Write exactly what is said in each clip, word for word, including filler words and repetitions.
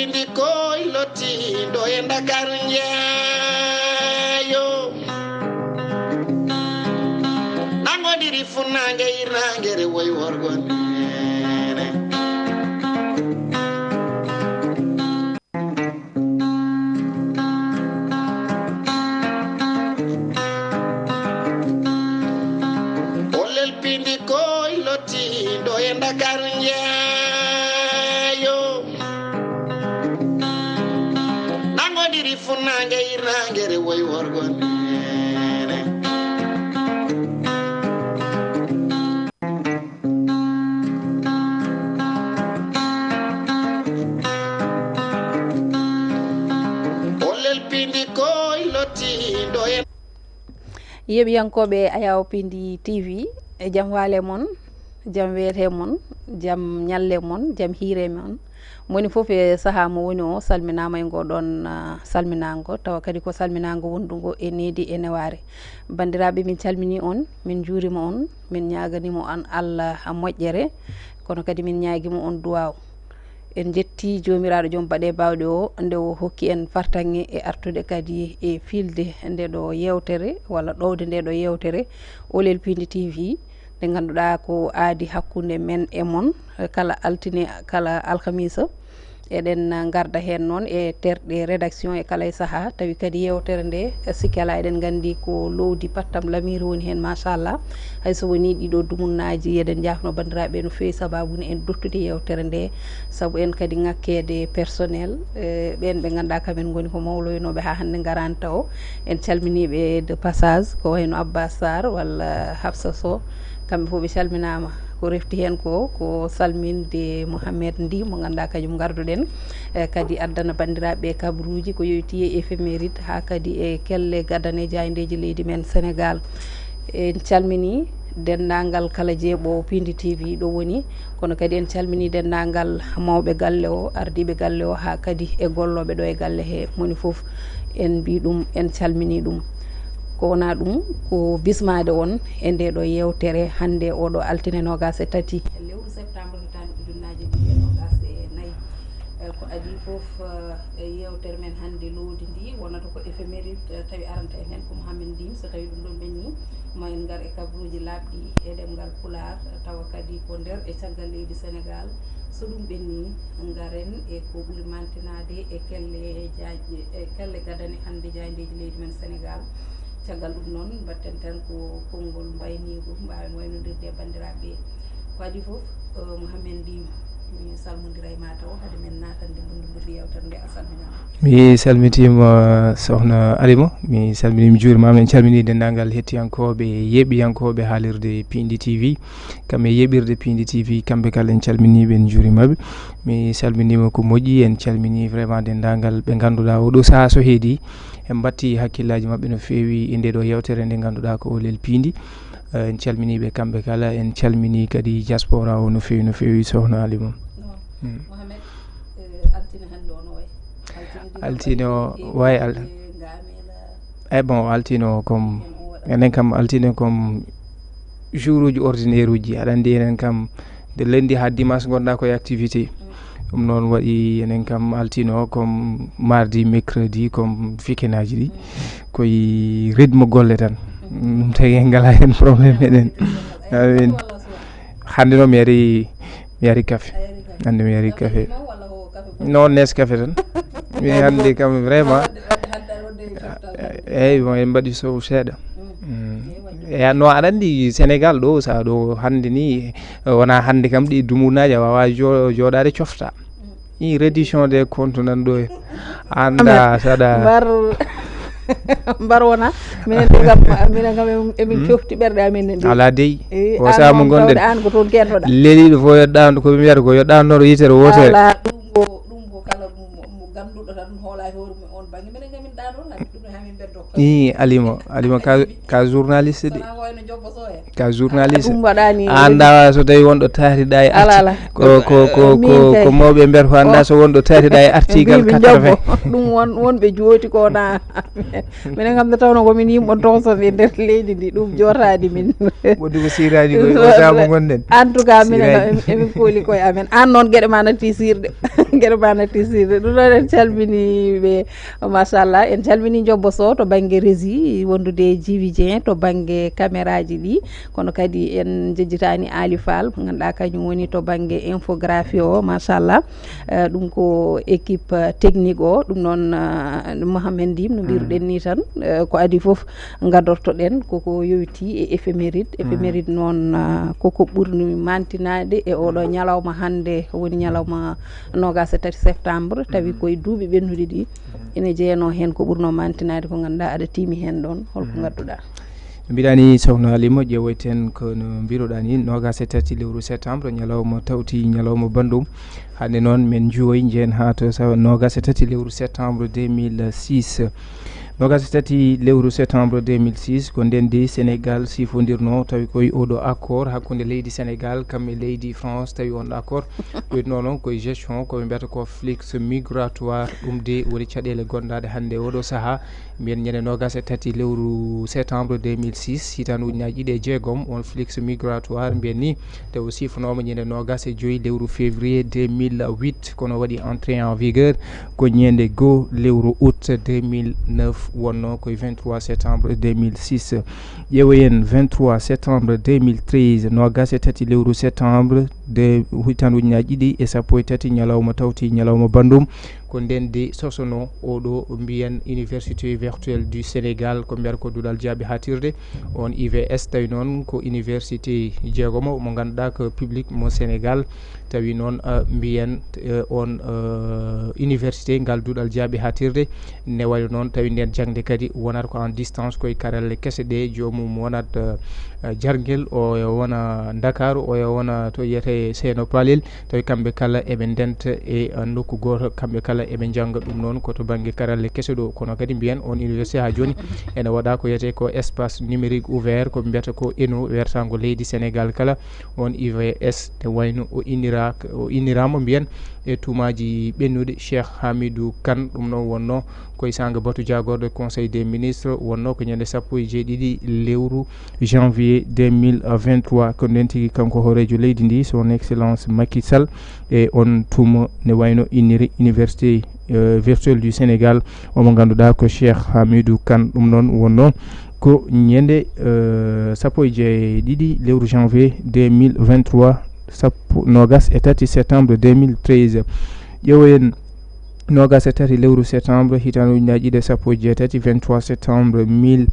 Ndi koy lottiiɗo e Ndakaaru njeeyo. Nangodiri funnaange hirnaange re woy worgo neene. O lelpindi koy lottiiɗo e Ndakaaru njeeyo. Nangodiri funnaange hirnaange re woy worgo neene. O lelpindi koy lottiiɗo e Yeeɓiyankooɓe Ayaw Pindi T V, e jam waale mon, jam weete mon, jam ñalle mon, jam hiire mon. Moni fof e sahaa mo woni o, salminaama e ngo ɗoon, ah, salminaango, tawa kadi ko salminaango wondugo e needi e newaare. Banndiraaɓe, min calminii on, min njuuriima on, min ñaaganiima on Allah moƴƴere, kono kadi min ñaagiima on duwaaw. En njettii Joomiraaɗo Joom Baɗe Baawɗe o, nde o hokki en fartaŋŋe e artude kadi e fiilde nde ɗo yeewtere, walla ɗowde nde ɗo yeewtere, Olel Pindi T V, nde ngannduɗaa ko aadi hakkunde men e mon, kala altine, kala alkamisa. Eɗen ngarda heen noon e terɗe rédaction e kala e sahaa, tawi kadi yeewtere nde, sikki alaa eɗen nganndi ko lowdi pattam lamiiri woni heen, machallah. Hay so wonii ɗiɗo dumunnaaji, eɗen njaafno banndiraaɓe no feewi, sababu ne en duttude yeewtere nde, sabu en kadi ŋakkeede personnel, e ɓeen ɓe ngannduɗaa kamen ngoni ko mawloynooɓe haa hannde ngaraani tawo. En calminii ɓe de passage, ko wayno Abbas Sarr walla Hafsa Sow, kamɓe fof ɓe calminaama. Ko refti heen ko, ko salminde Mouhamed Ndi, mo ngannduɗaa kañum ngarduɗen, e kadi addana banndiraaɓe kabaruuji ko yoyti e éphéméride haa kadi e kelle gadane jaayndeeji leydi men Senegaal. En calminii denndaangal kala jeeɓoowo Pindi T V ɗo woni, kono kadi en calminii denndaangal mawɓe galle o, ardiiɓe galle o, haa kadi e gollooɓe ɗo e galle he moni fof. En mbii ɗum, en calminii ɗum. Ko wonaa ɗum, ko bismaade on e nde ɗo yeewtere hannde, oɗo altine noogaas e tati lewru septembre hitaande ujunnaaje ɗiɗi e noogaas e nayi. Eh, ko adii fof, eh, e yeewtere men hannde lowdi ndi wonata ko éphéméride, eh, tawi aranta en heen ko Mouhamed Ndin. So tawi ɗum ɗon ɓenni, ma en ngar e kabaruuji laaɓɗi e ɗemngal Pulaar, eh, tawa kadi ko nder e caggal leydi Senegaal. So ɗum ɓenni, ngaren e ko ɓuri mantinaade e kelle jaaj-, e kelle gadane hannde jaayndeeji leydi men Senegaal. Caggal ɗum noon, mbaɗten tan ko konngol mbayniigu, mbaawen waynondirde e banndiraaɓe ɓe. Ko adii fof, eh, Mouhamed Ndin, mi salmondiray ma taw hade men naatande mbonndi mbonndi yeewtere nde. A salminaama. Mi salmitiima, Sohna Alima. Mi salminiima, mi juuriima. En calminii denndaangal hettiyankooɓe, yeeɓiyankooɓe haalirde Pindi T V, kam e yeeɓirde Pindi T V, kamɓe kala en calminii ɓe, en njuuriima ɓe. Mi salminiima ko moƴƴi, en calminii vraiment denndaangal ɓe ngannduɗaa oo ɗoo sahaa so heedi, en mbattii hakkillaaji maɓɓe no feewi e ndee ɗoo yeewtere nde ngannduɗaa ko Olel Pindi. Eh, en calminii ɓe kamɓe kala, en calminii kadi diaspora o no feewi, no feewi, Sohna Alima. Mm. Mohamed, eh, altine hannde o no wayi? Altine ndi ko Altine o wayi al-, eh, ngamela. Eh, bon, altine o comme, enen kam altine comme jour uji ordinaire uji, aɗa anndi enen kam de lundi haa dimanche ngonɗaa koye activité. Mm. Ɗum noon waɗi enen kam altine o comme mardi, mercredi comme weekend aji ɗi. Mm. Koye rythme golle tan. Mm. Ɗum tagi en ngalaa heen problème eɗen. Amin. Hannde noon mi yari, mi yari café. Hannde mi yari café. Non, Nescafé tan. Mi hannde kam vraiment. Eyyi, bon, en mbaɗi sow seeɗa. Mm. Eya, no aɗa anndi Sénégal ɗo, sa ɗo hannde ni, wona hannde kam ɗi dumunnaaji a wawa jo-, jooɗaade cofta. I reddition des comptes nan ɗo e. Annda saɗa. Mbar, mbar wona. Minen de kam, minen kam em-, emin cofti ɓerɗe amen ne mbiyi. Ala dey. Eh, o an saha mo noon gonɗen. Tawde an ko toon kentoɗa. Leliɗo fof yo ɗaandu ko ɓe mbiyata ko yo ɗaandu noon yitere wootere. Ala, ɗum ko, ɗum ko kala mo, mo, mo ganduɗo tan hoolaa e hoore mum e on bangge. Minen kam min ɗaandu on, haɓe ɗum e Ni Alima, Alima ka, ka journaliste de. Ka journaliste. Ɗum waɗani. A annda so tawi wonɗo taariɗa e Ala, arti-, ala. Ko, ko, ko, Min ko, kay. Ko mawɓe mbiyata ko annda Oh. So wonɗo taariɗa e article Mbiimi quatre-vingts. Jobbo. Ɗum won, wonɓe jooti ko na. Minen kam nde tawno ko min yimɓe tonsonɓe nder leydi ndi, ɗum jootaani min. Woɗɗi ko siiraani ko e o saama gonɗen. En tout cas, minen Siiraani. Kam, em-, emin kooli koye amen. Aan noon, geɗe ma natti siirde. Geɗe ma natti siirde. Ɗum ɗon en calminii ɓe. Machallah, en calminii Jobbo Sow to bannge régie, wondude e Djiby Dieng to bannge caméraji ɗi. Kono kadi en njejjitaani Ali Fall, mo ngannduɗaa kañum woni to bannge infographie o, machallah. Eh, ɗum ko équipe, eh, technique o, ɗum noon, eh, Mohamed Ndim, no mbiruɗen Mm. ni tan, eh, ko adii fof ngadortoɗen, koko yowiti e éphéméride. Mm. Éphéméride noon, eh, koko ɓurni mantinaade e oɗo ñalawma hannde, woni ñalawma noogaas e tati septembre, tawi Mm. koye duuɓi ɓennuɗi ɗi, Mm. ene jeyanoo heen ko ɓurnoo mantinaade ko ngannduɗaa aɗa tiimi heen ɗoon, holko Mm. ngadduɗaa? Mbiɗa ni, Sokhna Halima, ƴeewoyten ko no mbiruɗaa ni, noogaas e tati lewru septembre, ñalawma tawti, ñalawma banndum. Hannde noon, men njuwoy, njehen haa to sa-, noogaas e tati lewru septembre deux mille six. Noogaas e tati lewru septembre deux mille six, ko ndeen de Sénégal sifondirno, tawi koye oɗo accord hakkunde leydi Sénégal, kam e leydi France, tawi on accord wiyetnoo noon koye gestion, ko ɓe mbiyata ko flux migratoire. Ɗum de woni caɗeele gondaaɗe hannde oɗo sahaa. Mbiyen ñande noogaas e tati lewru septembre deux mille six, hitaande ujunnaaji ɗiɗi e jeegom, on flux migratoire mbiyen ni, tawi o sifonooma ñande noogaas e joy lewru février deux mille huit, kono waɗi entrée en vigueur ko ñande goo lewru août deux mille neuf, wonno koye vingt-trois septembre deux mille six. Ƴeewoyen vingt-trois septembre deux mille treize, noogaas e tati lewru septembre de hitaande ujunnaaji ɗiɗi e sappo e tati, ñalawma tawti, ñalawma banndum. Ko ndeen de sosono oɗo mbiyen Université Virtuelle du Sénégal, ko mbiyata ko Duɗal Jaaɓi Haatirde, on I V S, tawi noon ko université jeegomo mo ngannduɗaa ko public mo Sénégal, tawi noon, eh, mbiyen, eh, on, eh, université ngal Duɗal Jaaɓi Haatirde, ne wayi noon tawi ndeen jaŋde kadi wonata ko en distance koye karalle kese ɗe, joomum wonat, eh, eh, Jarngel, oyo wona Ndakaaru, oyo wona to wiyetee Seno Palel, tawi kamɓe kala eɓe ndenta e, uh, nokku gooto, kamɓe kala eɓe njannga. Ɗum noon ko to bannge karalle kese ɗo, kono kadi mbiyen on université haa jooni ene waɗa ko wiyetee ko espace numérique ouvert, ko mbiyata ko ENO, wertaango leydi Sénégal kala, on I V S, ne wayno o inniraaka, o inniraama mbiyen e tuumaaji ɓennuɗi Cheikh Hamidou Kane. Ɗum noon wonno koye saanga batu jaagorɗo Conseil des ministres, wonno ko ñande sappo e jeeɗiɗi lewru janvier deux mille vingt-trois, ko nden tigi kanko hooreejo leydi ndi, son excellence Macky Sall, e on tuuma ne wayno inniri Université, euh, Virtuelle du Sénégal, omo ngannduɗaa ko Cheikh Hamidou Kane. Ɗum noon wonno ko ñande, euh, sappo e jeeɗiɗi lewru janvier deux mille vingt-trois, sappo, noogas e tati septembre deux mille treize. Ƴeewoyen noogas e tati lewru septembre, hitaande ujunnaaji ɗiɗi e sappo e jeetati, vingt-trois septembre mille,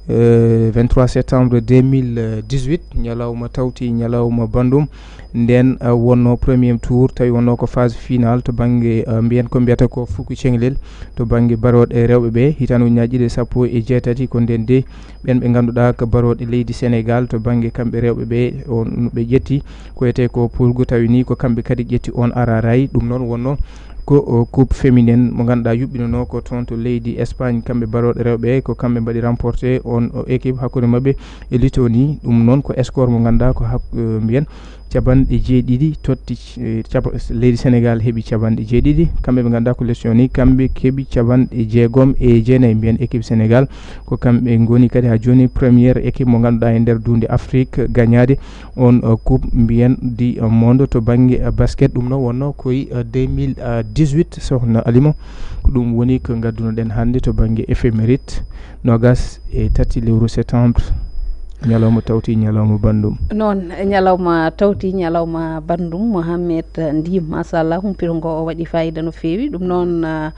euh, vingt-trois septembre deux mille dix-huit, ñalawma tawti, ñalawma banndum. Nden, euh, wonno premier tour, tawi wonno ko phase finale to bannge, euh, mbiyen ko mbiyata ko fuku cenglel, to bannge barooɗe rewɓe ɓe, hitaande ujunnaaji ɗiɗi e sappo e jeetati, ko nden de ɓen ɓe ngannduɗaa ko barooɗe leydi Sénégal to bannge kamɓe rewɓe ɓe, on no ɓe ƴetti, ko wiyetee ko poolgu, tawi ni ko kamɓe kadi ƴetti on araaraay. Ɗum noon wonno ko, o, coupe féminine mo ngannduɗaa yuɓɓinanoo ko toon to leydi Espagne, kamɓe barooɗe rewɓe, ko kamɓe mbaɗi remporté on, o, équipe hakkunde maɓɓe e Lettonie. Ɗum noon ko score mo ngannduɗaa ko hak-, eh, mbiyen capanɗe jeeɗiɗi totti, eh, capa-, leydi Sénégal heɓi capanɗe jeeɗiɗi, kamɓe ɓe ngannduɗaa ko Lettonie, kamɓe keɓi capanɗe jeegom e jeenayi, mbiyen équipe Sénégal. Ko kamɓe ngoni kadi haa jooni première équipe mo ngannduɗaa e nder duunde Afrique gañaade on, uh, coupe mbiyen du, uh, monde to bannge, uh, basket. Ɗum noon wonno koye, uh, deux mille dix-huit, Sokhna Alima. Ko ɗum woni ko ngaddunoɗen hannde to bannge éphéméride, noogas e tati lewru septembre, ñalawma tawti, ñalawma banndum. Noon, ñalawma tawti, ñalawma banndum, Mohamed Ndim, machallah, humpito ngo o waɗi fayida no feewi. Ɗum noon, uh,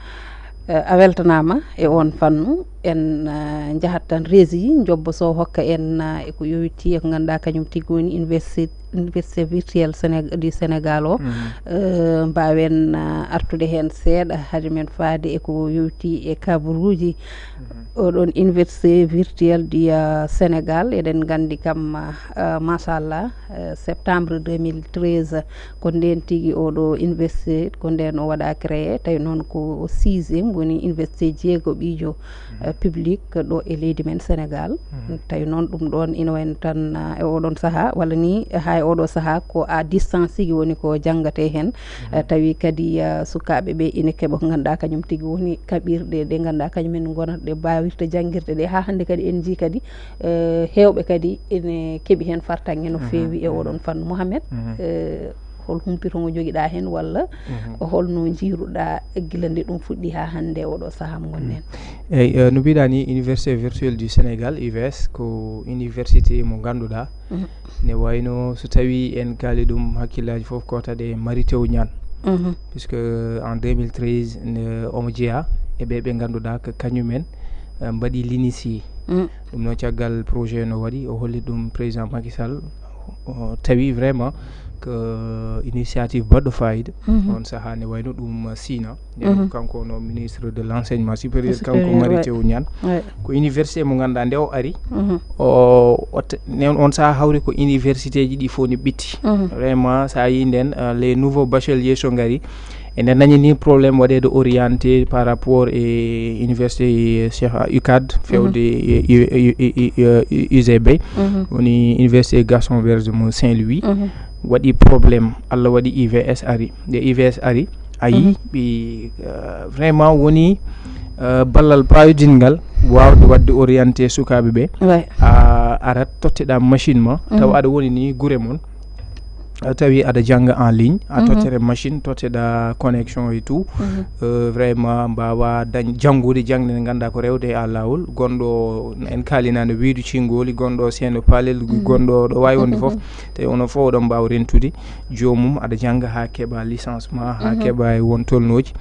Eh, a weltanaama e oon fannu. En, eh, njahat tan régie, Jobbo Sow hokka en, eh, e ko yowiti e ko ngannduɗaa kañum tigi woni université, université virtuelle Séné-, du Sénégal o. Mhm. Eh, mbaawen, eh, artude heen seeɗa, hade men faade e ko yowiti e kabaruuji. Mhm. Oɗon université virtuelle du, eh, Sénégal, eɗen nganndi kam, eh, machallah, eh, septembre deux mille treize, ko ndeen tigi oɗo université, ko ndeen o waɗa créé, tawi noon ko sixième woni université jeego ɓiijo, eh, public ɗo e leydi men Sénégal. Tawi noon ɗum ɗoon ina wayno tan, ah, e oɗon sahaa, walla ni haa e oɗo sahaa ko à distance tigi woni ko janngate heen. Eh, tawi kadi, ah, sukaaɓe ɓe ina keɓa ko ngannduɗaa kañum tigi woni kaɓirɗe ɗe ngannduɗaa kañum en ngonata ɗe baawirta janngirde ɗe. Haa hannde kadi en njii kadi, eh, heewɓe kadi ene keɓi heen fartaŋŋe no feewi e oɗon fannu. Mohamed, eh, hol humpito ngo njogiɗaa heen, walla holno njiiruɗaa gila nde ɗum fuɗɗi haa hannde oɗo sahaa mo ngonɗen? Eyi, eh, no mbiɗa ni, Université Virtuelle du Sénégal, U V S, ko université mo ngannduɗaa ne wayno, so tawi en kaali ɗum, hakkillaaji fof ko taɗe Mary Teuw Niane. Puisque en deux mille treize, ne omo jeyaa e ɓe ɓe ngannduɗaa ko kañumen, eh, mbaɗi l'initié. Ɗum noon, caggal projet no waɗi, o holli ɗum président Macky Sall, o tawi vraiment ko initiative baɗɗo fayida. On sahaa ne wayno ɗum Sina. Nden ko kanko woni ministre de l'enseignement supérieur, kanko Mary Teuw Niane. Ko université mo ngannduɗaa nde o ari, o, o te-, nen on sahaa hawri ko université ji ɗi fof ne ɓitti. Vraiment, so a yii nden, euh, les nouveaux bacheliers so ngari, ene nani ni problème waɗeede orienté par rapport e université, eh, Cheikh, ah, UCAD, fewde e, e, e, e, e, e, U G B, woni Université Gaston Berger mo Saint-Louis. Waɗi problème, Allah waɗi U V S ari. Nde U V S ari, a yii ɓe, eh, vraiment woni, eh, ballal paawidinngal waawde waɗde orienté sukaaɓe ɓe. A arat, totteɗaa machine ma, tawa aɗa woni ni gure mon. A tawi aɗa jannga en ligne, a tottere machine, totteɗaa connexion et tout. Euh, vraiment mbaawa dañ janngude jaŋde nde ngannduɗaa ko rewde e laawol. Gonɗo en kaalinaano Wiidu Cingoli, gonɗo Seeno Palel, gonɗo ɗo waawi wonde fof. Tawi onon fof oɗon mbaawa rentude joomum, aɗa jannga haa keɓa licence ma, haa keɓa e won tolnooji.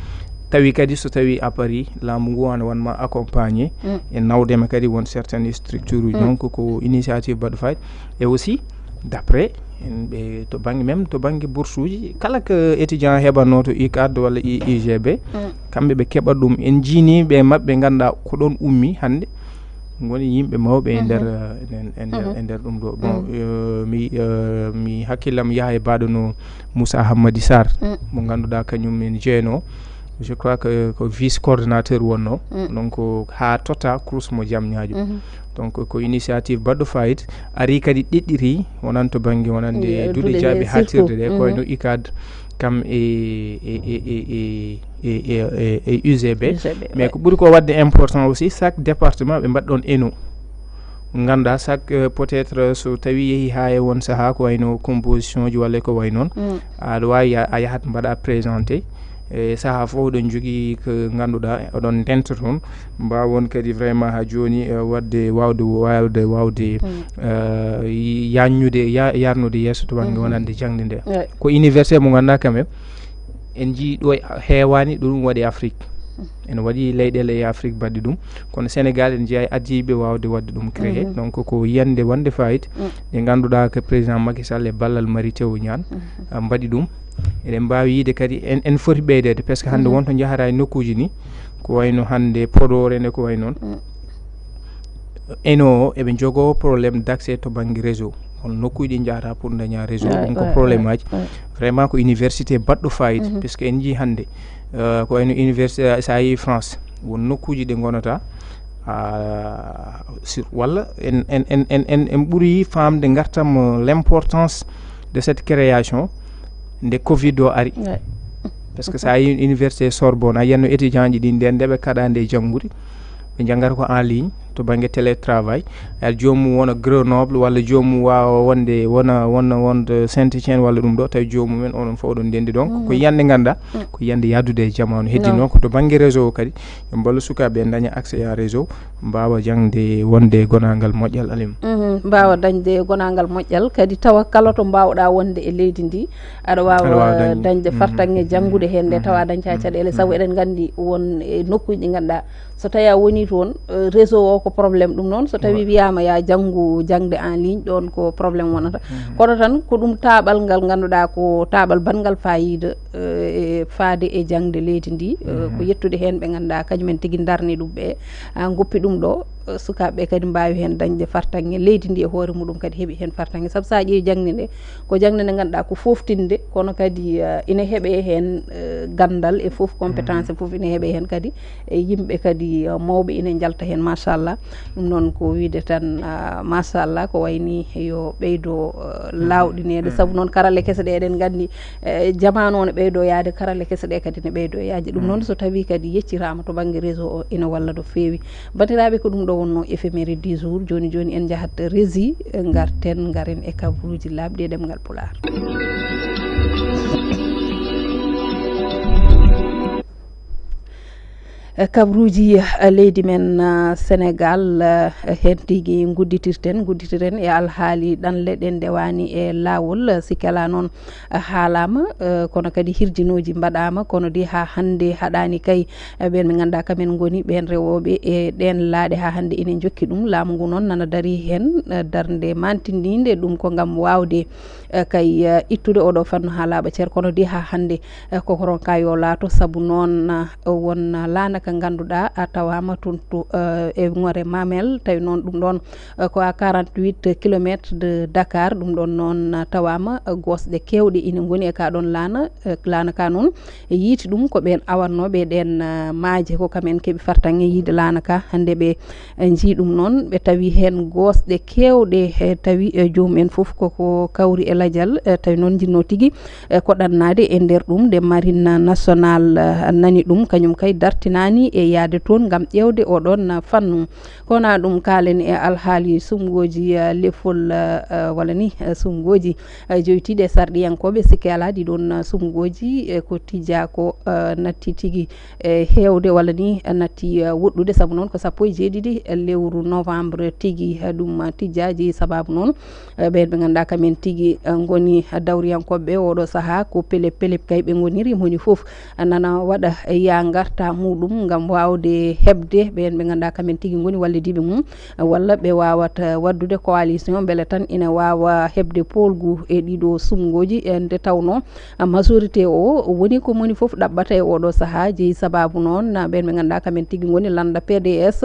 Tawi kadi so tawi a parii, laamu ngu ana wan ma accompagné e nawde ma kadi won certaines structures uji. Donc ko initiative baɗɗo fayida. Et aussi, d'après en ɓe to bannge, même to bannge bourse uji, kala ko étudiant heɓatnoo to UCAD walla I-, U G B, kamɓe ɓe keɓat ɗum. En njii ni ɓe maɓɓe ngannduɗaa ko ɗoon ummi hannde, ngoni yimɓe mawɓe e nder, eh, e nder, e nder ɗum ɗo. Bon, eh, mi, eh, mi hakkillam yaha e baɗono Moussa Hammadi Sarr, mo ngannduɗaa kañum en jeeno. Je crois que ko vice coordinateur wonno. Donc haa tota course mo jam ñaajo. Donc ko initiative baɗɗo fayida, ari kadi ɗeɗɗiri wonan to bannge wonande duɗe jaaɓi haaɗtirde ɗe, ko wayno UCAD, kam e, e, e, e, e, e, e, e U G B. U G B, mais ko ɓuri ko waɗde important aussi, chaque département ɓe mbaɗɗon ENO. Ngannduɗaa chaque, euh, peut-être, euh, so tawi yehi haa e won sahaa ko wayno composition ji walla ko way noon, aɗa waawi ya-, a yahat mbaɗa présenté. E sahaa fof oɗon njogii ko ngannduɗaa oɗon ndenta toon, mbaawon kadi vraiment haa jooni, eh, waɗde, waawde, waawde, waawde, eh, yaññude, ya-, yarnude yeeso to bannge wonande jaŋde nde. Ko université mo ngannduɗaa quand même, en njii ɗo heewaani ɗo ɗum waɗi Afrique. Ene waɗi leyɗeele e Afrique mbaɗi ɗum, kono Sénégal en njiyaay adiiɓe waawde waɗde ɗum créé. Donc ko yiyannde wonde fayida, nde ngannduɗaa ko président Macky Sall e ballal Mary Teuw Niane, ah, mbaɗi ɗum. Eɗen mbaawi yiyde kadi en, en foti ɓeydeede, parce que hannde won to njahata e nokkuuji ni, ko wayno hannde Podor ene ko way noon. Eno eɓe njogoo problème d'accès to bannge réseau. Kono nokkuuji ɗi njahata pour daña réseau, ɗum ko problème aji. Vraiment ko université baɗɗo fayida, parce que en njii hannde, euh, ko wayno université, so a yii France, won nokkuuji ɗi ngonata, ah, sur, walla en, en, en, en, en, en ɓuri faamde ngartam, euh, l'importance de cette création nde covid o ari. Parce que so a yii université Sorbonne, a yiyatno étudiant ji ɗi nden nde ɓe kaɗa nde janngude, ɓe njanngata ko en ligne to bannge télétravail. Aɗa joomum wona Grenoble walla joomum waawa wonde, wona, wona, wonde Saint-Étienne walla ɗum ɗo, tawi joomum en onon fof oɗon ndenndi. Donc ko yiyannde ngannduɗaa, ko yiyannde yahdude e jamaanu. Heddi noon ko to bannge réseau o kadi, yo mballu sukaaɓe en daña accès à réseau, mbaawa jaŋde wonde gonaangal moƴƴal, Alima. Mbaawa dañde gonaangal moƴƴal kadi, tawa kala to mbaawɗaa wonde e leydi ndi, aɗa waawa dañde fartaŋŋe janngude heen nde, tawa a dañca caɗeele. Sabu eɗen nganndi won e nokkuuji ɗi ngannduɗaa, so tawi a woni toon, eh, réseau o ko problème. Ɗum noon, so tawi wiyaama ya janngu jaŋde en ligne, ɗoon ko problème wonata. Kono tan ko ɗum taaɓal ngal ngannduɗaa ko taaɓal baɗngal fayida, eh, e faade e jaŋde leydi ndi, eh, ko yettude heen ɓe ngannduɗaa kañum en tigi ndarni ɗum ɓe, ah, ngoppi ɗum ɗo, eh, sukaaɓe ɓe kadi mbaawi heen dañde fartaŋŋe, leydi ndi e hoore muɗum kadi heɓi heen fartaŋŋe. Sabu so a ƴeewi jaŋde nde, ko jaŋde nde ngannduɗaa ko fooftinde, kono kadi, eh, ina heɓee heen, eh, ganndal e fof, compétence e fof ine heɓe heen kadi, e yimɓe kadi, eh, mawɓe ine njalta heen, machallah. Ɗum noon ko wiyde tan, ah, machallah, ko wayni yo ɓeydo, eh, laawɗineede, sabu noon karalle kese ɗe, eɗen nganndi, eh, jamaanu o ne ɓeydo yahde, karalle kese ɗe kadi ne ɓeydo yahde. Ɗum noon so tawii kadi yecciraama to bannge réseau o, ina walla no feewi. Banndiraaɓe, ko ɗum ɗo wonnoo éphéméride du jour. Jooni jooni en njahat régie, ngarten, ngaren e kabaruuji laaɓɗi e ɗemngal Pulaar. E kabaruuji, eh, leydi men, eh, Senegaal, eh, heen tigi ngudditirten, ngudditiren e alhaali ɗanle ɗe ndewaani e laawol. Sikke alaa noon, eh, haalaama, eh, kono kadi hirjinooji mbaɗaama, kono de haa hannde haɗaani kay, eh, ɓeen ɓe ngannduɗaa kamen ngoni ɓeen rewooɓe e ɗeen laaɗe haa hannde ene njokki ɗum. Laamu ngu noon nana darii heen, eh, darnde maantiniinde ɗum ko ngam waawde, eh, kay, eh, ittude oɗo fannu haa laaɓa cer, kono de haa hannde, eh, ko ko ronka yo laato, sabu noon, eh, won laana ka ngannduɗaa a tawaama toon to, eh, e ŋore Mamel, tawi noon ɗum ɗoon, eh, ko à quarante-huit kilomètres de Dakar. Ɗum ɗoon noon, eh, tawaama, eh, gosɗe keewɗe ine ngoni e ka ɗoon laana, eh, laana ka noon e yiiti ɗum ko ɓeen awatnooɓe e ɗeen, eh, maaje, ko kamen keɓi fartaŋŋe yiide laana ka. Hannde ɓe, eh, njii ɗum noon, ɓe tawi heen gosɗe keewɗe, eh, tawi, eh, joomum en fof koko kawri e lajal, eh, tawi noon njinnoo tigi, eh, ko ɗannaade e nder ɗum. Nde Marine Nationale, eh, nani ɗum, kañum kay dartinaani e yahde toon ngam ƴeewde oɗoon, eh, fannu. Kono ɗum kaalen e alhaali suɓngooji, eh, lefol, eh, eh, walla ni, eh, suɓngooji, eh, joytiiɗi e sarɗiyankooɓe. Sikke alaa ɗii ɗoon, eh, suɓngooji, eh, ko tijjaa ko, eh, natti tigi, eh, heewde walla ni, eh, natti, eh, woɗɗude, sabu noon ko sappo e jeeɗiɗi lewru novembre tigi, eh, ɗum, eh, tijjaa. Jeyi sabaabu noon, eh, ɓeen ɓe ngannduɗaa kamen tigi, eh, ngoni dawriyankooɓe ɓe oɗo sahaa ko pelep pelep kay ɓe ngoniri, moni fof nana waɗa ya ngarta muɗum ngam waawde heɓde ɓeen ɓe ngannduɗaa kamen tigi ngoni wallidiiɓe mum, walla ɓe waawata waɗdude coalition mbele tan ina waawa heɓde poolgu e ɗiɗo suɓngooji, e nde tawnoo majorité o woni ko moni fof ɗaɓɓata e oɗo sahaa. Jeyi sabaabu noon ɓeen ɓe ngannduɗaa kamen tigi ngoni lannda P D S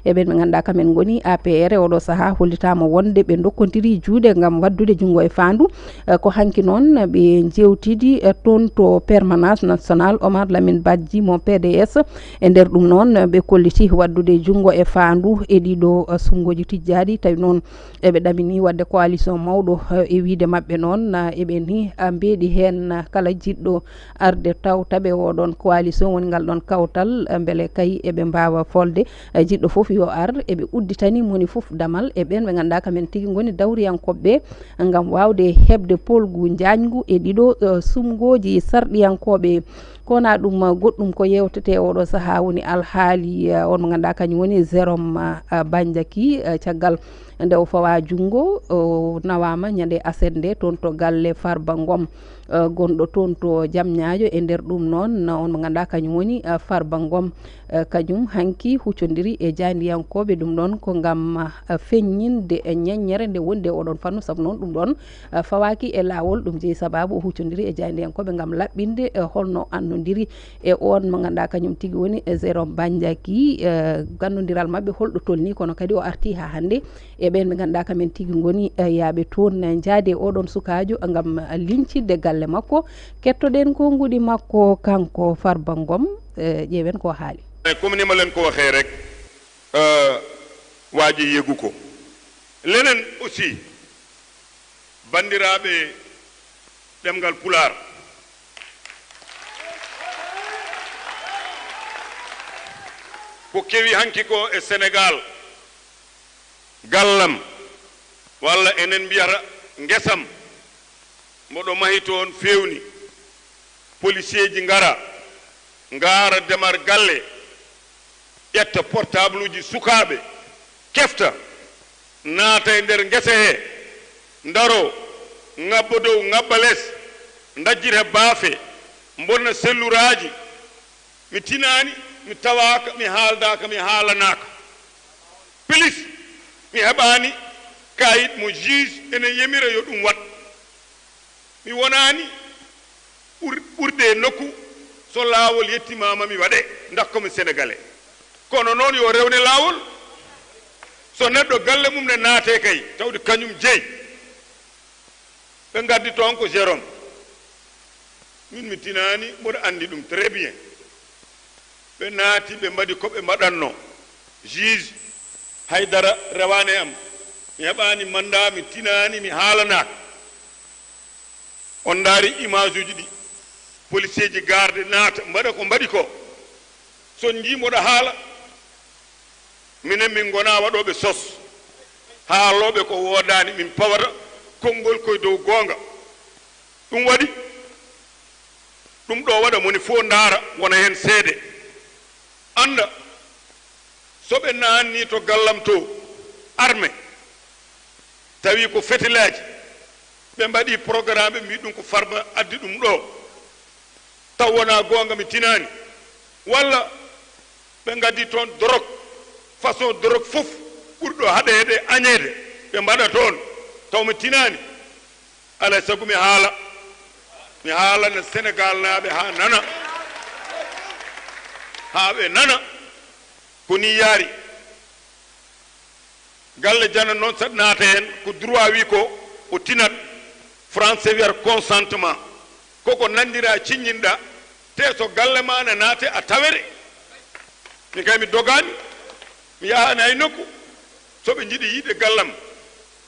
e ɓeen ɓe ngannduɗaa kamen ngoni A P R e oɗo sahaa hollitaama wonde ɓe ndokkontiri juuɗe ngam waɗdude junngo e faandu. Eh, ko hanki noon ɓe njeewtidi, eh, toon to permanence nationale Omar Lamine Badji mo P D S. E nder ɗum noon, ɓe kolliti waɗdude junngo e faandu e ɗiɗo, eh, suɓngooji tijjaaɗi, tawi noon eɓe ɗamini waɗde coalition mawɗo, eh, e wiyde maɓɓe noon, eh, eɓe ni, ah, mbeeɗi heen, ah, kala jiɗɗo arde tawta ɓe oɗoon coalition woni ngal ɗoon kawtal, eh, mbele kay eɓe mbaawa folde. Eh, jiɗɗo fof yo ar, eɓe udditani moni fof damal e ɓeen ɓe ngannduɗaa kamen tigi ngoni dawriyankooɓe ɓe ngam waawde heɓde poolgu njaajngu e ɗiɗo, eh, suɓngooji sarɗiyankooɓe. Kono ɗum, eh, goɗɗum ko yeewtetee oɗo sahaa woni alhaali, eh, on mo ngannduɗaa kañum woni Jérôme, eh, Bandiaky, eh, caggal nde o fawaa junngo, o nawaama ñande aset nde toon to galle Farba Ngom, eh, gonɗo toon to Jamñaajo. E nder ɗum noon, on mo ngannduɗaa kañum woni, eh, Farba Ngom, eh, kañum hanki huccondiri e jaayndiyankooɓe. Ɗum ɗoon ko ngam, eh, feññinde e ñeññere nde wondi e oɗoon fannu, sabu noon ɗum ɗoon, eh, fawaaki e laawol. Ɗum jeyi sabaabu o huccondiri e jaayndiyankooɓe ngam laɓɓinde, eh, holno annondiri e on mo ngannduɗaa kañum tigi woni, eh, Jérôme Bandiaky, eh, gannondiral maɓɓe holɗo tolni, kono kadi o arti haa hannde e ɓeen ɓe ngannduɗaa kamen tigi ngoni, eh, yaaɓe toon, eh, njaade oɗoon sukaajo ngam, eh, liñcitde galle makko. Kettoɗen konguɗi makko kanko Farba Ngom, eh, ƴeewen ko haali. Eh, comme ni ma leen ko waxee rek, eh, waa ji yëgu ko. Leneen aussi, banndiraaɓe ɗemngal Pulaar, ko kewi hanki ko e Senegaal, gallam, walla enen mbiyata ngesam, mboɗo mahi toon feewni, poliseeji ngara, ngaara demar galle, ƴetta portabluuji sukaaɓe, kefta, naata e nder ngese he, ndaroo, ŋabba dow, ŋabba les, ndajjita baafe, mbonna selluraaji. Mi tinaani, mi tawaaka, mi haaldaaka, mi haalanaaka. Plus, mi heɓaani kaayit mo juge ene yemira yo ɗum waɗ. Mi wonaani ɓur-, ɓurde e nokku, so laawol yettimaama mi waɗe, ndakko mi Sénégalais. Kono noon yo rewne laawol. So neɗɗo galle mum ne naate kay, tawde kañum jeyi. Ɓe ngaddi toon ko Jérôme. Min mi tinaani, mboɗo anndi ɗum très bien. Ɓe naati, ɓe mbaɗi ko ɓe mbaɗatno. Juge, hay dara rewaani e am. Mi heɓaani mandat, mi tinaani, mi haalanaaka. On ndaari image uji ɗi. Policier ji garde naata, mbaɗa ko mbaɗi ko. So on njii mboɗo haala, minen min ngonaa waɗooɓe sos. Haalooɓe ko woodaani, min pawata konngol koye dow goonga. Ɗum waɗi, ɗum ɗo waɗa moni fof ndaara, wona heen seede. Annda, so ɓe naanni to gallam to, arme, tawi ko fetelaaji, ɓe mbaɗi programme, ɓe mbi ɗum ko Farba addi ɗum ɗo, taw wona goonga, mi tinaani. Walla ɓe ngaddi toon dorog, façon dorog fof ɓurɗo haɗeede, añeede, ɓe mbaɗa toon, taw mi tinaani. Alaa e sago mi haala, mi haalana Senegaalnaaɓe haa nana, haa ɓe nana. Ko nii yaari. Galle jana noon, saɗa naata heen, ko droit wi ko o tinat. Français wiyata consentement. Koko nanndira, ciññinɗa, te so galle ma ne naate a tawere. Min kay mi dogaani, mi yahaani hay nokku. So ɓe njiɗi yiide gallam,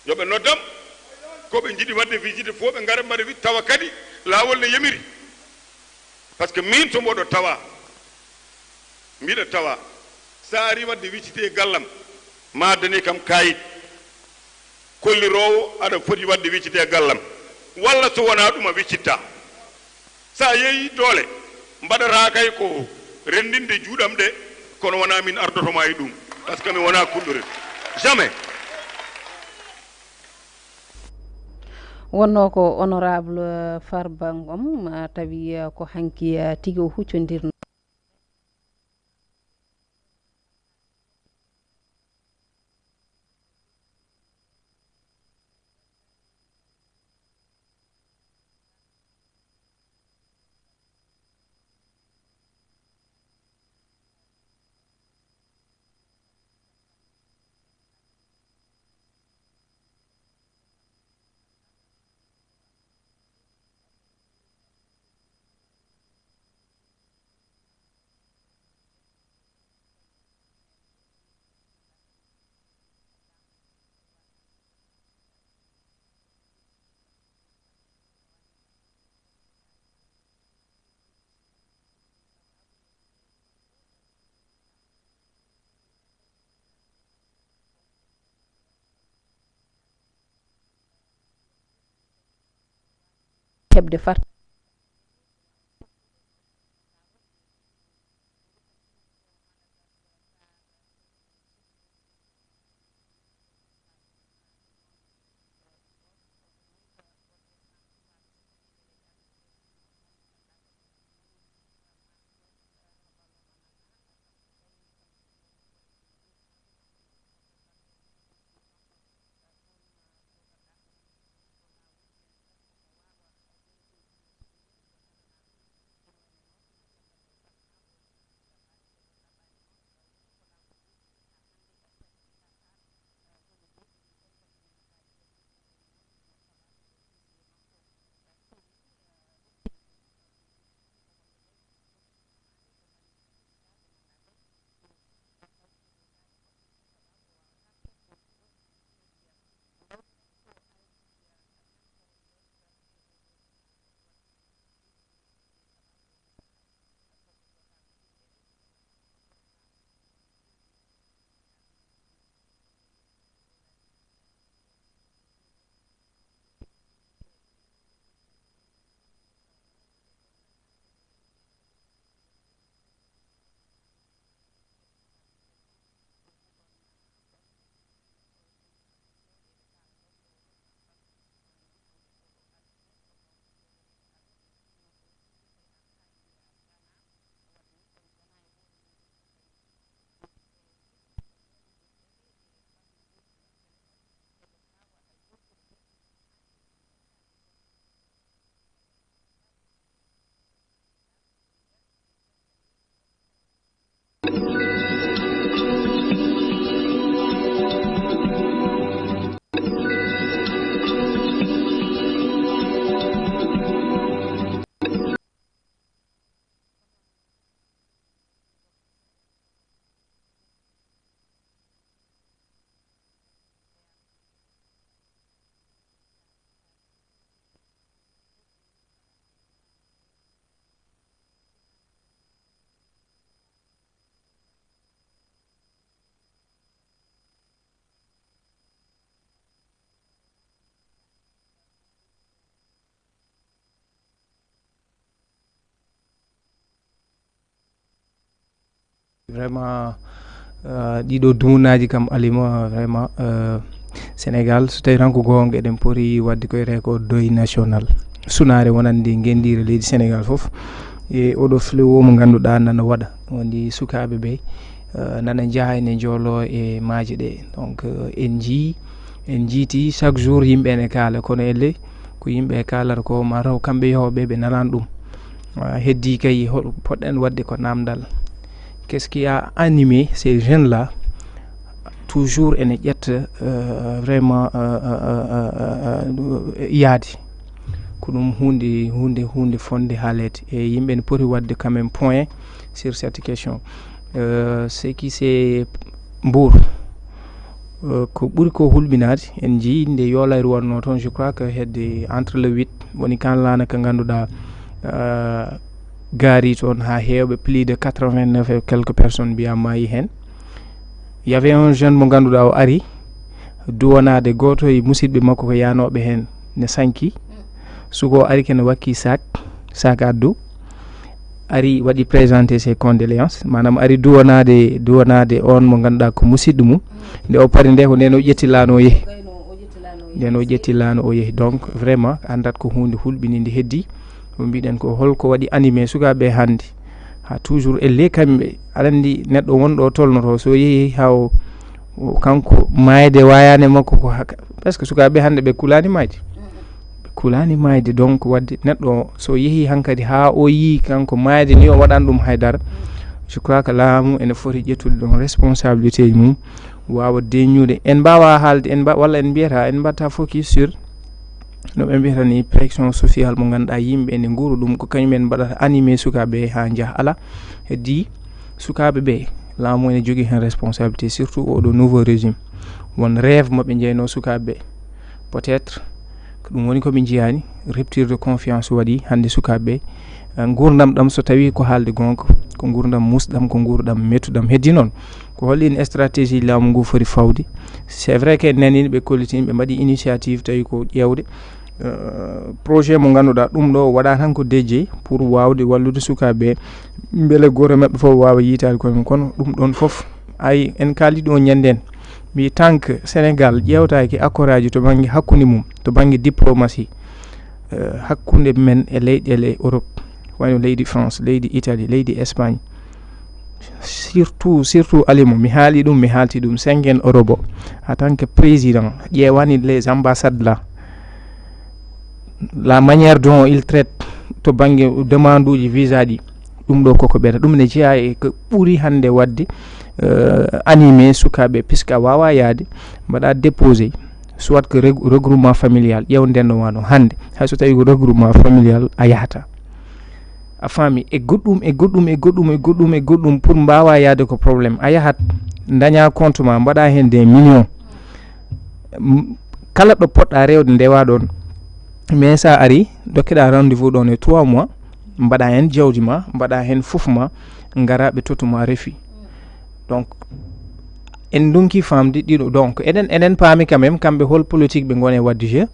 yo ɓe noddam. Ko ɓe njiɗi waɗde visite fof, ɓe ngara mbaɗa wi-, tawa kadi laawol ne yamiri. Par ce que min to mboɗo tawa, mbiɗa tawa, so a ari waɗde visite e gallam, ma dani kam kayit kolliroowo aɗa foti waɗde visite e gallam, walla so wonaa ɗum a wiccitta. So a yeeyi doole, mbaɗata kay ko renndinde juuɗam ɗe, kono wonaa min ardoto ma e ɗum, par ce que mi wonaa kulɗuren. Jamais. Wonnoo ko honorable Farba Ngom, ah, tawi, ah, ko hanki, ah, tigi o huccondirno. Heɓde fart. Vraiment, euh, ɗiɗo dumunaaji kam, Alima, vraiment, euh, Sénégal, so tawi tan ko goonga, eɗen poti waɗde koye record deuil national. Sunaare wonande ngenndiire leydi Sénégal fof. E oɗo fléau mo ngannduɗaa nana waɗa, woni sukaaɓe ɓe, euh, nana njaha ene njooloo e maaje ɗe. Donc, euh, en njii, en njiiti chaque jour yimɓe ene kaala, kono elle ko yimɓe kaalata ko, ma taw kamɓe yehooɓe ɓe nanani ɗum. Ah, heddi kay, hoɗo poɗɗen waɗde ko namdal. Qu'est-ce qui a animé ces jeunes-là toujours ene ƴetta, euh, vraiment, euh, euh, euh, euh, euh, yaade? Ko ɗum hunde, hunde, hunde fonde haaleede. E yimɓe ne poti waɗde quand même point sur cette question. Euh, ce qui c'est Mbour, euh, ko ɓuri ko hulɓinaade, en njii nde yolayru wonno toon, je crois que hedde entre le huit, woni kan laana ka ngannduɗaa, euh, gaari toon haa heewɓe, plus de quatre-vingt-neuf et quelques personnes mbiyaa maayi heen. Il y avait un jeune mo ngannduɗaa o ari duwanaade gooto e musidɓe makko ko yaanooɓe heen, ne sanki. Suka o ari kene wakki sac, sac addu, ari waɗi présenter ses condoléances, maanaam ari duwanaade, duwanaade on mo ngannduɗaa ko musidɗo mum. Nde o pari nde, ko ndeen o ƴetti laana o yehi. Ndeen o ƴetti laana o yehi. Donc, vraiment, anndat ko huunde hulɓininde heddi. Ko mbiɗen ko holko waɗi animé sukaaɓe hannde? Ha toujours elle kamɓe, aɗa anndi neɗɗo wonɗo o tolnoto, so yehi ha o, o kanko maayde wayaani e makko ko haka. Parce que sukaaɓe hannde ɓe kulaani maayde. Ɓe kulaani maayde, donc waɗde neɗɗo o so yehi hankadi ha o yii kanko maayde ni o waɗan ɗum haydara. Je crois que laamu ene foti ƴettude ɗon responsabilité mum, waawa deññude. En mbaawa haalde, en mba-, walla en mbiyata, en mbatta focus sur no ɓe mbiyata ni pression sociale mo ngannduɗaa yimɓe ene nguura ɗum, ko kañum en mbaɗata animé sukaaɓe ha njaha. Ala, heddi sukaaɓe ɓe, laamu ene jogii heen responsabilité, surtout oɗo nouveau régime. Won rêve mo ɓe njeyno sukaaɓe ɓe. Peut-être ko ɗum woni ko ɓe njiyaani, rupture de confiance waɗi hannde sukaaɓe ɓe. Eh, nguurndam ɗam, so tawii ko haalde goonga, ko nguurndam muusɗam, ko nguurndam mettuɗam. Heddi noon, ko holɗiin stratégie laamu ngu foti fawde? C'est vrai que en nanii ɓe kollitii, ɓe mbaɗi initiative, tawi ko ƴeewde, euh, projet mo ngannduɗaa ɗum ɗo waɗa tan ko dédié pour waawde wallude sukaaɓe ɓe, mbele gooto maɓɓe fof waawa yiytaade koye mum. Kono ɗum ɗon fof, ay, en kaali ɗo ñannden, mbi tant que Sénégal ƴeewtaaki accord aji to bannge hakkunde mum, to bannge diplomatie, euh, hakkunde men e leyɗeele Europe, wano leydi France, leydi Italie, leydi Espagne, surtout, surtout Alima, mi haali ɗum, mi haalti ɗum, Schengen, Europe o, en tant que président, ƴeewani les ambassades là, la manière dont ils traitent to bannge demande uji visa ɗi, ɗum ɗo koko ɓeeta. Ɗum ne jeyaa e ko ɓuri hannde waɗde, euh, animé sukaaɓe, puisque a waawaa yahde, mbaɗa déposé, soit que reg-, regroupement familial, ƴeewden no wano hannde, hay so tawi ko regroupement familial a yahata. A faami, e goɗɗum, e goɗɗum, e goɗɗum, e goɗɗum, e goɗɗum, pour mbaawa yahde ko problème. A yahat, daña compte ma, mbaɗa heen des millions. M-, kala ɗo poɗɗa rewde ndewa ɗon. Mais sa ari, dokkeɗa rendez-vous ɗon e trois mois, mbaɗa heen jawdi ma, mbaɗa heen fof ma, ngara ɓe tottu ma refi. Donc, en ndonki famde ɗiɗo. Donc, eɗen, eɗen paami quand même, kamɓe hol politique ɓe ngoni e waɗde jeu.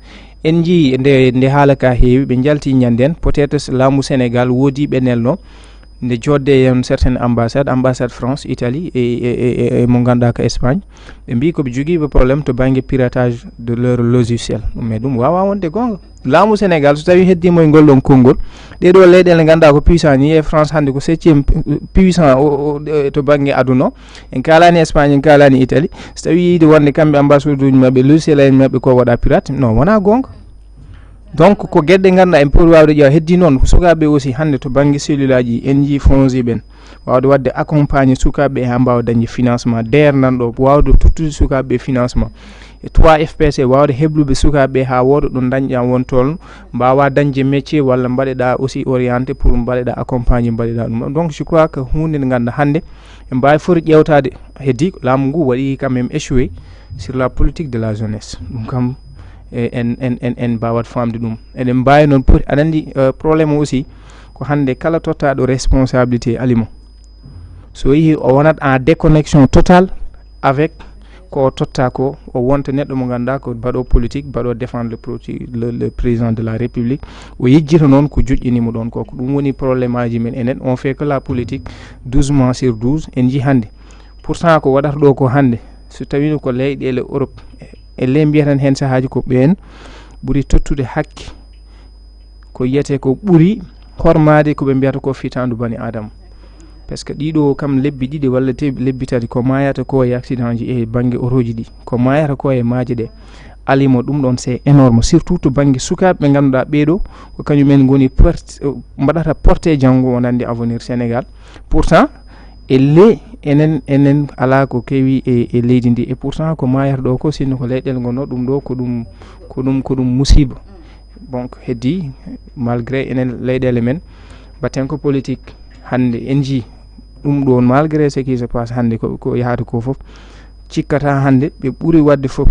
En njii nde, nde haala ka heewi, ɓe njalti ñanden, peut-être s-, laamu Sénégal woodi ɓe nelno, nde joodde e on certaine ambassade, ambassade France, Italie, e, e, e, e, e mo ngannduɗaa ka Espagne. Ɓe mbii ko ɓe jogiiɓe problème to bannge piratage de leur logiciel. Mais ɗum waawaa wonde goonga. Laamu Sénégal, so tawii heddiima e ngol ɗon konngol, ɗee ɗoo leyɗeele ngannduɗaa ko puissant ni, e France hannde ko septième pu-, puissant o, o, e, to bannge aduna o. En kaalaani Espagne, en kaalaani Italie. So tawii yiide wonde kamɓe ambassade uji maɓɓe, logiciel en maɓɓe ko waɗa pirate, non, wonaa goonga. Donc, ko geɗe ɗe ngannduɗaa en poti waawde ƴeewa. Heddi noon, ko sukaaɓe aussi hannde to bannge cellule aji, en njii fonds ɓen. Waawde waɗde accompagner sukaaɓe ɓe haa mbaawa dañde financement. D'ailleurs, nan ɗo, waawde tottude sukaaɓe ɓe financement. E trois F P C, waawde heblude sukaaɓe ɓe haa wooda ɗo dañɗa won toon, mbaawa dañde métier walla mbaɗeɗa aussi orienté pour mbaɗeɗa accompagner, mbaɗeɗa ɗum. Donc, je crois que huunde nde ngannduɗaa hannde, en mbaawi foti ƴeewtaade, heddi laamu ngu waɗi quand même échoué sur la politique de la jeunesse. Ɗum kam, e, en, en, en, en mbaawat faamde ɗum. Eɗen mbaawi noon poti, aɗa anndi, euh, problème o aussi, ko hannde kala tottaaɗo responsabilité Alima, so yehi o wonat en déconnexion totale avec Ko totta ko, o wonta neɗɗo mo ngannduɗaa ko baɗo politique, baɗo défendre le, proti- le, le président de la République. O yejjita noon ko joƴƴini mo ɗoon ko. Ko ɗum woni problème aji men enen. On fait que la politique douze mois sur douze, en njii hannde. Pourtant ko waɗata ɗo ko hannde, so tawino ko leyɗeele Europe, e le mbiyatan heen sahaaji ko ɓeen ɓuri tottude hakke, ko yiyetee ko ɓuri hormaade ko ɓe mbiyata ko fitaandu bani Aadama. Parce que ɗiɗo kam lebbi ɗiɗi walla te- lebbi tati ko maayata ko e accident ji e bannge otoji ɗi, ko maayata ko e maaje ɗe. Alimo, ɗum ɗon c'est énorme, surtout to bannge sukaaɓe ɓe ngannduɗaa ɓeeɗo ko kañumen ngoni port- mbaɗata porté janngo o nandi avenir Sénégal. Pourtant e le enen enen alaa ko kewi e, e leydi ndi, et pourtant ko maayata ɗo ko sinno ko leyɗel ngonno, ɗum ɗo ko ɗum ko ɗum ko ɗum musiba. Donc heddi, malgré enen leyɗeele men mbatten ko politique, hannde en njii ɗum ɗo, malgré ce qui se passe hannde ko, ko yahata ko fof, cikkata hannde ɓe ɓuri waɗde fof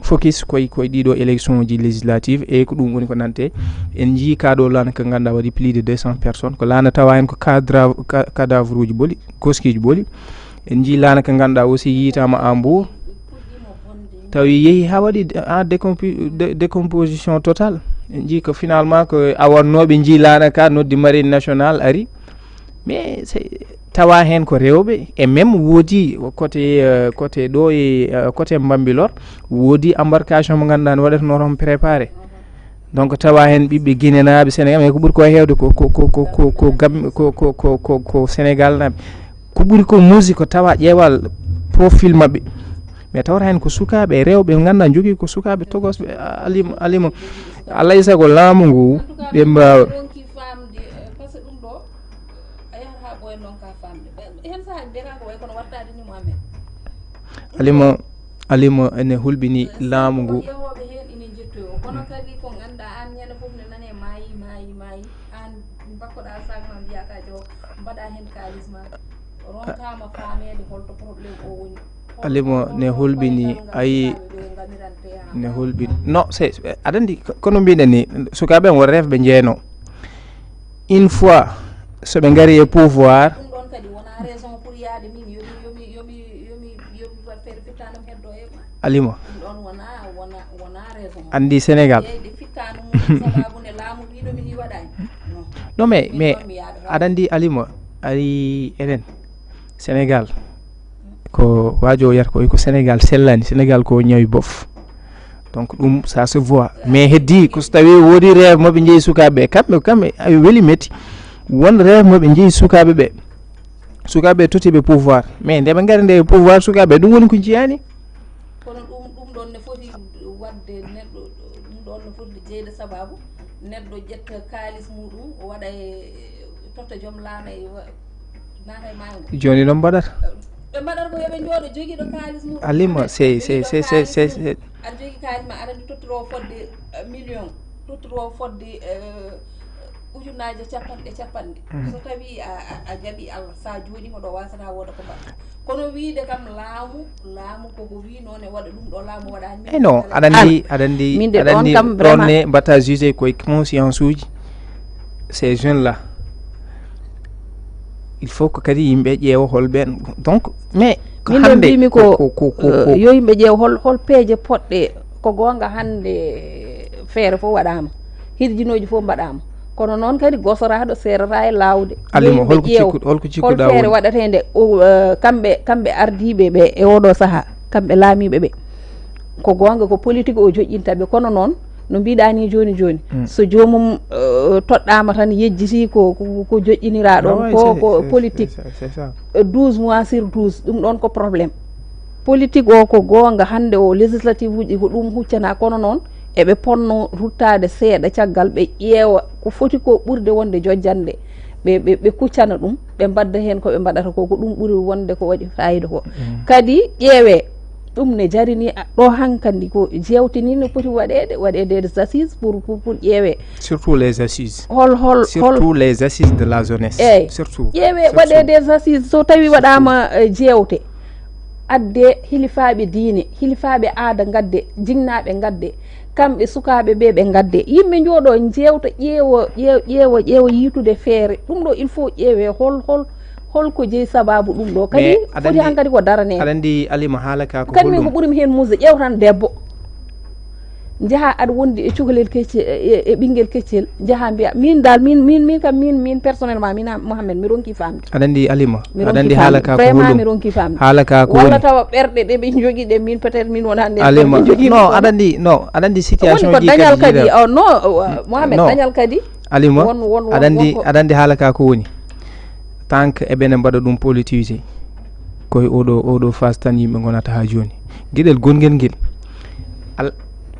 focus koye koye ɗiɗo élection ji législative, e ko ɗum woni ko nante. En njii ka ɗo laana ka ngannduɗaa waɗi plus de deux cents personnes, ko laana tawa heen ko cadra- ca- cadavre uji ɓoli, goskiji ɓoli. En njii laana ka ngannduɗaa aussi yiitaama à Mbour, tawi yehi haa waɗi de- en décompi- de- décomposition totale. En njii ko finalement ko awannooɓe njii laana ka, noddi marine nationale ari. Mais c'est- tawa heen ko rewɓe, e même woodi côté euh, côté ɗo e euh, côté Bambilor, woodi embarcation mo ngannduɗaa ne waɗatnoo toon préparé. Donc tawa heen ɓiɓɓe guinénaaɓe, Sénégal, mais ko ɓuri ko heewde ko ko ko ko ko ko gam- ko ko ko ko ko Sénégal naaɓe. Ko ɓuri ko muusi ko tawa ƴeewal profil maɓɓe, mais tawata heen ko sukaaɓe e rewɓe ɓe ngannduɗaa njogii ko sukaaɓe togosɓe. Alimo, Alimo, alaa e sago laamu ngu ɓe mbaawa. Ronki faamde, eh, parce que ɗum ɗo a yahata haa ɓooya ndonka faamde. Ɓe- heen sahaa mbiyata ko way kono wattaade ni mo amen. Alimo, Alimo ene hulɓini laamu ngu. Yahooɓe heen ina njettoyo, kono kadi ko ngannduɗaa aan ñande fof ne nane maayi, maayi, maayi. Aan mbakkoɗaa sac ma mbiyaa ka jo, mbaɗa heen kaalis ma. Ronkaama faameede holto problème o woni. Alimo ne hulɓini, ayi, ne hulɓini. Non, c'est, aɗa anndi, kono mbiɗen ni, sukaaɓe ɓen won rêve ɓe njeyno. Une fois so ɓe ngari e pouvoir, ɗum ɗon kadi wona raison pour yaade min yomi yomi yomi yomi yomi waɗ feere fittanam heddo e ma. Alimo, ɗum ɗon wona wona wona raison. Anndi Sénégal. Yeyde fittanam mum sababu nde laamu wiɗo min waɗani. Non. Non, mais Min mais ɗon mi yaada. Aɗa anndi, Alimo, ari enen Sénégal, ko waajo o yiyata ko, ko Sénégal sellani, Sénégal ko ñawi bof. Donc ɗum ça se voit, mais heddi ko so tawi woodi rêve maɓe njeeyi sukaaɓe ɓe, kamɓe kamɓe a weli metti. Won rêve maɓe njeeyi sukaaɓe ɓe, sukaaɓe totti ɓe pouvoir, mais nde ɓe ngari nde pouvoir sukaaɓe, ɗum woni ko njiyani. Kono ɗum ɗum ɗon ne foti waɗde neɗɗo, ɗum ɗon ne foti jeyde sababu neɗɗo ƴetta kaalis muɗum o waɗa e totta joom laana e wa- naata e maayo ngo. Jooni noon mbaɗata. Ɓe mbaɗata ko yoɓe njooɗo jogiiɗo kaalis muɗum. Alima, c'est c'est c'est c'est c'est. Aɗa jogii kaalis ma aɗa anndi tottoro fodde eh, million, tottoro fodde eh, ujunnaaje capanɗe capanɗe. So tawi a a- a jaɓi Allah, sa jooɗima ɗo wasata wooda ko mbaɗa. Kono wiide kam laamu laamu koko wi noon e waɗa ɗum ɗo laamu waɗani min. Ey non, aɗa anndi aɗa anndi min de aɗa ɗon anndi kam ɗon vraiment ne mbatta juge koye conscience uji ces jeunes là. Il faut ko kadi yimɓe ƴeewa hol ɓen. Donc mais ko min ɗo hannde mbimi ko ko ko ko ko eh, ko yo yimɓe ƴeew hol hol peeje poɗɗe. Ko goonga hannde feere fof waɗaama, hirjinooji fof mbaɗaama, kono noon kadi gosoraaɗo seerata e laawde. Yo Alima, yimɓe holko ƴeew cikku- holko hol cikkuɗa feere woni waɗateende o, eh, kamɓe kamɓe ardiiɓe ɓe e oɗo sahaa, kamɓe laamiiɓe ɓe. Ko goonga ko politique o joƴƴinta ɓe, kono noon no mbiɗa ni jooni jooni, so joomum eh, toɗɗaama tan yejjiti ko ko ko joƴƴiniraa ɗoon ko ko politique. Douze mois sur douze, ɗum ɗoon ko problème. Politique o ko goonga, hannde o législative uji ko ɗum huccana, kono noon eɓe ponno ruttaade seeɗa caggal ɓe ƴeewa ko foti ko ɓurde wonde jojjannde, ɓe ɓe ɓe kuccana ɗum, ɓe mbadda heen ko ɓe mbaɗata ko, ko ɗum ɓuri wonde ko waɗi fayida ko. Kadi ƴeewee ɗum ne jarini a- ɗo hankandi ko jeewte ni no poti waɗeede, waɗeede des assises pour pour pour ƴeewee. Surtout les assises. Hol hol hol Surtout les assises de la jeunesse. Eey. Surtout. Ƴeewee, surtout waɗee des assises, so tawi waɗaama eh, jeewte, addee hilifaaɓe diine, hilifaaɓe aada ngadde, jinnaaɓe ngadde, kamɓe sukaaɓe ɓe ɓe ngadde, yimɓe njooɗo njeewta, ƴeewo ƴeew- ƴeewo ƴeewo yiitude feere. Ɗum ɗo il faut ƴeewee hol hol Holko jeyi sababu ɗum ɗo kadi? Foti han kadi ko darane. Aɗa andi Alima, haala ka ko kadi min ko ɓurimi hen muusde, ƴeew tan debbo, njaha aɗa wondi e cukalel keccel, e, e ɓinguel keccel, njaha mbiya min dal, min min min kam min min personnellement, min Mohamed, mi ronki famde. Aɗa andi Alima, aɗa andi haala ka ko vraiment mi ronki famde. Haala ka ko woni, walla tawa ɓerɗe ɗe ɓe jogui ɗe min peut-être min wona nden Alima. No, aɗa andi, no, aɗa andi situation ji ko dañal kadi. Oh no, Mohamed, dañal kadi. Alima, aɗa andi, aɗa andi haala ka ko woni. Tant que eɓene mbaɗa ɗum politisé, koye oɗo, oɗo phase tan yimɓe gonata ha joni. Gueɗel gonguel nguel, al-,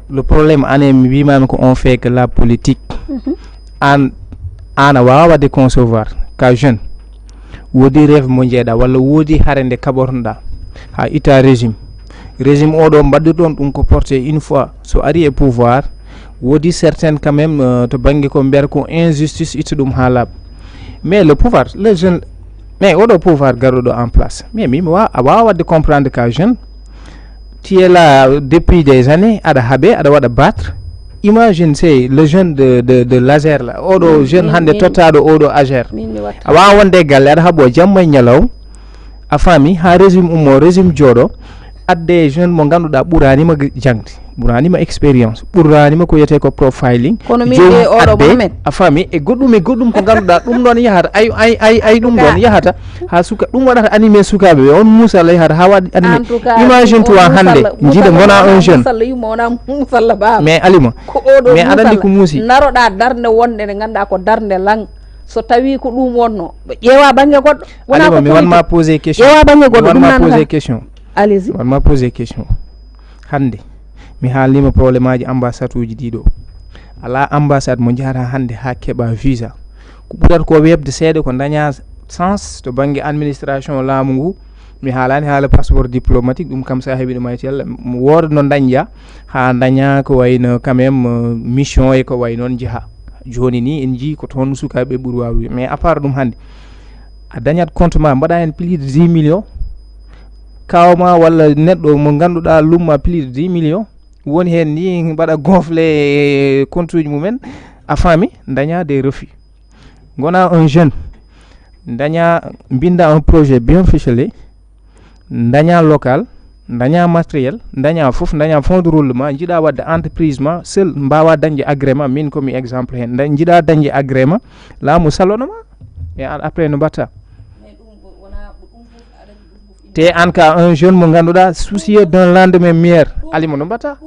le problème, anen mi wimami ko on fait que la politique. An, an a wawa wadde concevoir ka jeune, wodi rêve mo jeeɗa walla wodi hare nde kaɓornoɗa ha itta régime. Régime oɗo mbaɗirɗon ɗum ko porté une fois so ari e pouvoir, wodi certaine quand même, euh, to banggue ko mbiyata ko injustice, itta ɗum ha laaɓa. Mais le pouvoir, les jeunes, mais oɗo pouvoir garɗo ɗo en place, mais mi mi wa-, a wawa wadde comprendre ka jeune, tu es là depuis des années, aɗa haaɓe, aɗa waɗa battre. Imagine c'est le jeune de, de, de l'âge là, oɗo jeune hande tottaɗo oɗo âge. A wawa wonde e galle, aɗa haaɓo jamma e ñalaw, a faami, ha régime ummo, régime jooɗo, adde jeune mo ganduɗa ɓuranima g-, jangde, ɓuranima expérience, ɓuranima ko wiyete ko profiling. Kono min jomum de oɗo adde, Mohamed, a faami, e goɗɗum e goɗɗum ko ganduɗa ɗum ɗon yahata, ay, ay, ay, ay, ɗum ɗon yahata ha suka, ɗum waɗata animé sukaɓe ɓe, on musalla yahata ha waɗi animé. En tout cas, imagine toi hande, jiiɗa gona un jeune. Musalla yumma, wona musalla baba. Mais Alima, ko oɗo mais aɗa andi ko muusi. Naroɗa darde wonde nde ganduɗa ko darde lang. So tawi ko ɗum wonno, ƴeewa bangge goɗɗo. Wona Alima, ko mi wanma politique. Posé question. Ƴeewa bangge goɗɗo, mi ɗum wanma nan posé tan. Question. Allez-y. Mi wanma posé question. Hande, mi haalnima problème aji ambassade uji ɗiɗo. Ala ambassade mo jahata hande ha keɓa visa. Ko ɓurata ko weɓde seeɗa ko daña chance to banggue administration laamu ngu. Mi haalani haala passeport diplomatique, ɗum kam sa heɓi ɗum ayti Allah. Wooda no dañƴa ha daña ko wayno quand même, euh, mission e ko way noon jeeha. Joni ni en jii ko toon sukaɓe ɓuuri wawde. Mais à part ɗum hande, a dañat compte ma, mbaɗa hen plus de dix millions. Kawma walla neɗɗo mo ganduɗa lumma plus de dix millions. Woni hen ni mbaɗa gonflé compte uji mumen. A faami, daña des refus. Gona un jeune. Daña, mbinda un projet bien ficelé. Daña local, daña matériel, daña fof, daña fonds de roulement, jiiɗa wadde entreprise ma, seul mbawa dañde agrément, min komi exemple hen. Nda-, jiiɗa dañde agrément, laamu salonoma. Et an, après no mbatta? Te an ka un jeune mo ganduɗa, soucieux d'un lendemain meilleur. Alima, no mbatta?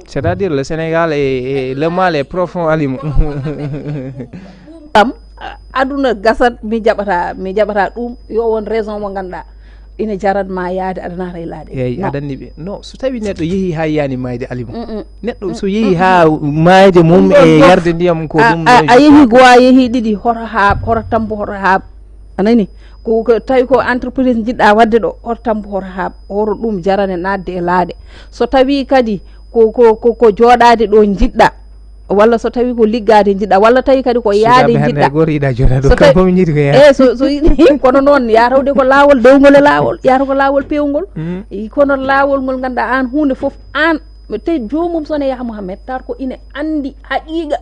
C'est-à-dire, le Sénégal est, est, le mal est profond, Alima. Kam, a-, aduna gasat, mi jaɓata, mi jaɓata ɗum, yo won raison mo ganduɗa ina jarat ma yaade aɗa naata e laaɗe. Eyyi, aɗa andi ɓe. Non, so tawi neɗɗo yeehi ha yani mayde, Alima. Mm, mm. Neɗɗo so yeehi ha mayde mum e yarde ndiyam ko a, ɗum a, a yeehi go, a yeehi ɗiɗi, hoto haaɓ, hoto tambo, hoto haaɓ. A nani? Ko, ko tawi ko entreprise jiɗɗa wadde ɗo, hoto tambo, hoto haaɓ, hoto ɗum jarane nadde e laaɗe. So tawi kadi ko, ko, ko, ko jooɗaade ɗo jiɗɗa, walla so tawi ko liggaade jiɗɗa, walla tawi kadi ko yaade jiɗɗa. Goto yiɗa jooɗaade ɗo, kam ko mi jiɗi ko yaade. Eh, so, so yiɗi, kono noon, yatawde ko laawol dewngol e laawol, yata ko laawol peewngol. Mm. I, kono laawol ngol ganduɗa an, huunde fof an, te joomum sone yaha Mouhamed, tar ko ine andi haqiqa,